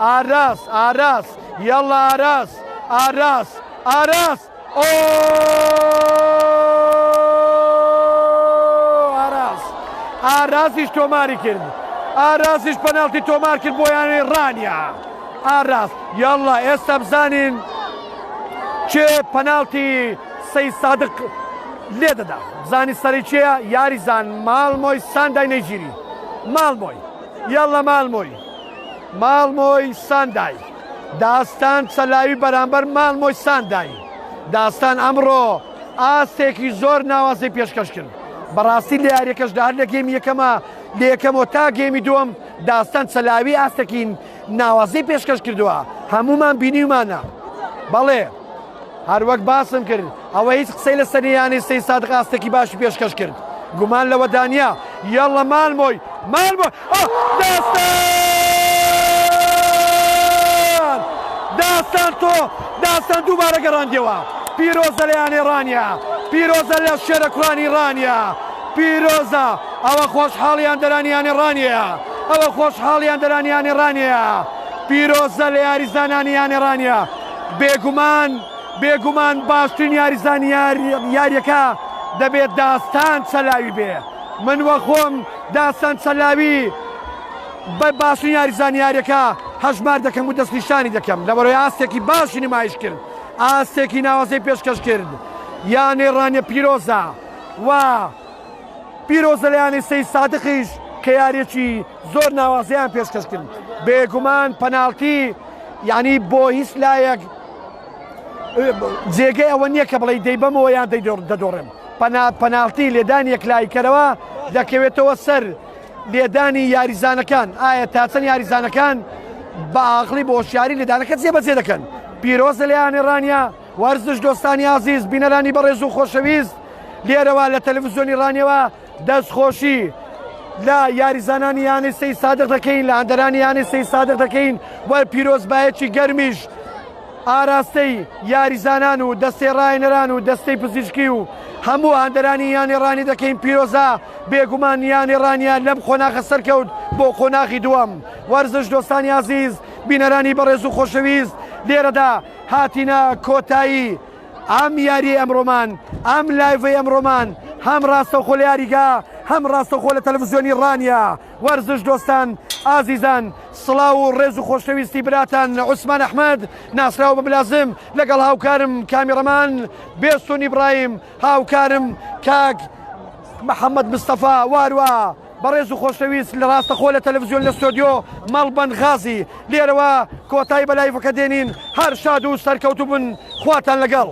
ئاراس ئاراس یاڵا ئاراس ئاراس ئاراس ئاراس ئاراسیش تۆماری کرد ئاراسیش پەناڵتی تۆمار کرد بۆ یانەی ڕانیە ئاراس یاڵا ئێستا بزانین کێ پەناڵتی سەی سادق لێدەدا بزانی سەری کێیە یاریزان ماڵمۆی ساندای نەیجیری ماڵمۆی یاڵا ماڵمۆی. ماڵمۆی ساندای. داستان چەلاوی بەرامبەر ماڵمۆی ساندای. داستان ئەمڕۆ ئاستێکی زۆر ناوازەی پێشکەش کرد. بەڕاستی لە یاریەکەشدا هەر لە گێمی یەکەمە لە یەکەمەوە تا گێمی دووەم داستان چەلاوی ئاستێکی ناوازەی پێشکەش کردووە هەمومان بینیومانە. بەڵێ هەروەک باسم کرد ئەوە هیچ قسەی لەسەر یانەی سەی سادق ئاستێکی باشی پێشکەش کرد گومان لەوەدا نییە یاڵە مالمۆی مالمۆ داستان داستان تۆ داستان دووبارە گەڕاندیەوە پیرۆزە لە یانەی ڕانیە پیرۆزە لە شێرە کوڕانی ڕانیە پیرۆزە ئەوە خۆشحاڵیان دەرانی یانەی ڕانیە ئەوە خۆشحاڵیان دەرانی یانەی ڕانیە پیرۆزە لە یاریزانانی یانەی ڕانیە بێگومان بێگومان باشترین یاریزانی یاریەکە دەبێت داستان چەلاوی بێ من وەخۆم داستان چەلاوی بە باشترین یاریزانی یاریەکە هەژمار دەکەم و دەستنیشانی دەکەم لەبەرەوەی ئاستێکی باشی نمایش کرد ئاستێکی ناوازەی پێشکەش کرد یانەی ڕانیە پیرۆزە و پیرۆزە لە یانەی سەی سادقیش کە یاریەکی زۆر ناوازەیان پێشکەش کرد بێگومان پەناڵتی یعنی بۆ هیچ لایەک جێگەی ئەوە نییە کە بڵێ دەیبەمەوە یان دەدۆڕێم پەناڵتی لێدانی یەکلاییکەرەوە دەکەوێتەوە سەر لێدانی یاریزانەکان ئایا تا چەند یاریزانەکان بە ئاقلی بۆ هۆشیاری لێدانەکە جێبەجێ دەکەن پیرۆزە لە یانەی ڕانیە وەرزش دۆستانی ئازیز بینەرانی بەڕێز و خۆشەویست لێرەوە لە تەلەڤزیۆنی ڕانیەوە دەستخۆشی لە یاریزانانی یانەی سەی سادق دەکەین لە هەندەرانی یانەی سەی سادق دەکەین وە پیرۆزبایەکی گەرمیش ئاراستەی یاریزانان و دەستەی ڕاهێنەران و دەستەی پزیشکی و هەموو هاندەرانی یانەی ڕانی دەکەین پیرۆزە بێگومان یانەی ڕانیە لەم قۆناغە سەرکەوت بۆ قۆناغی دووەم وەرزش دۆستانی ئازیز بینەرانی بەڕێز و خۆشەویست لێرەدا هاتینە کۆتایی ئەم یاریەی ئەمڕۆمان، ئەم لایڤەی ئەمڕۆمان هەم ڕاستەوخۆ لە یاریگا هەم ڕاستەوخۆ لە تەلەڤزیۆنی ڕانیە. وەرزش دۆستان ئازیزان سڵاو و ڕێز و خۆشەویستی براتان عوسمان ئەحمەد ناسراو بە ملازم لەگەڵ هاوکارم کامیڕەمان بێستون ئیبراهیم هاوکارم کاک محەممەد مستەفا واروا بەڕێز و خۆشەویست لە ڕاستەخۆ لە تەلەفزیۆن لە ستۆدیۆ مەڵبەند غازی لێرەوە کۆتایی بە لایڤەکە دێنین هەر شاد و سەرکەوتوو بن خواتان لەگەڵ.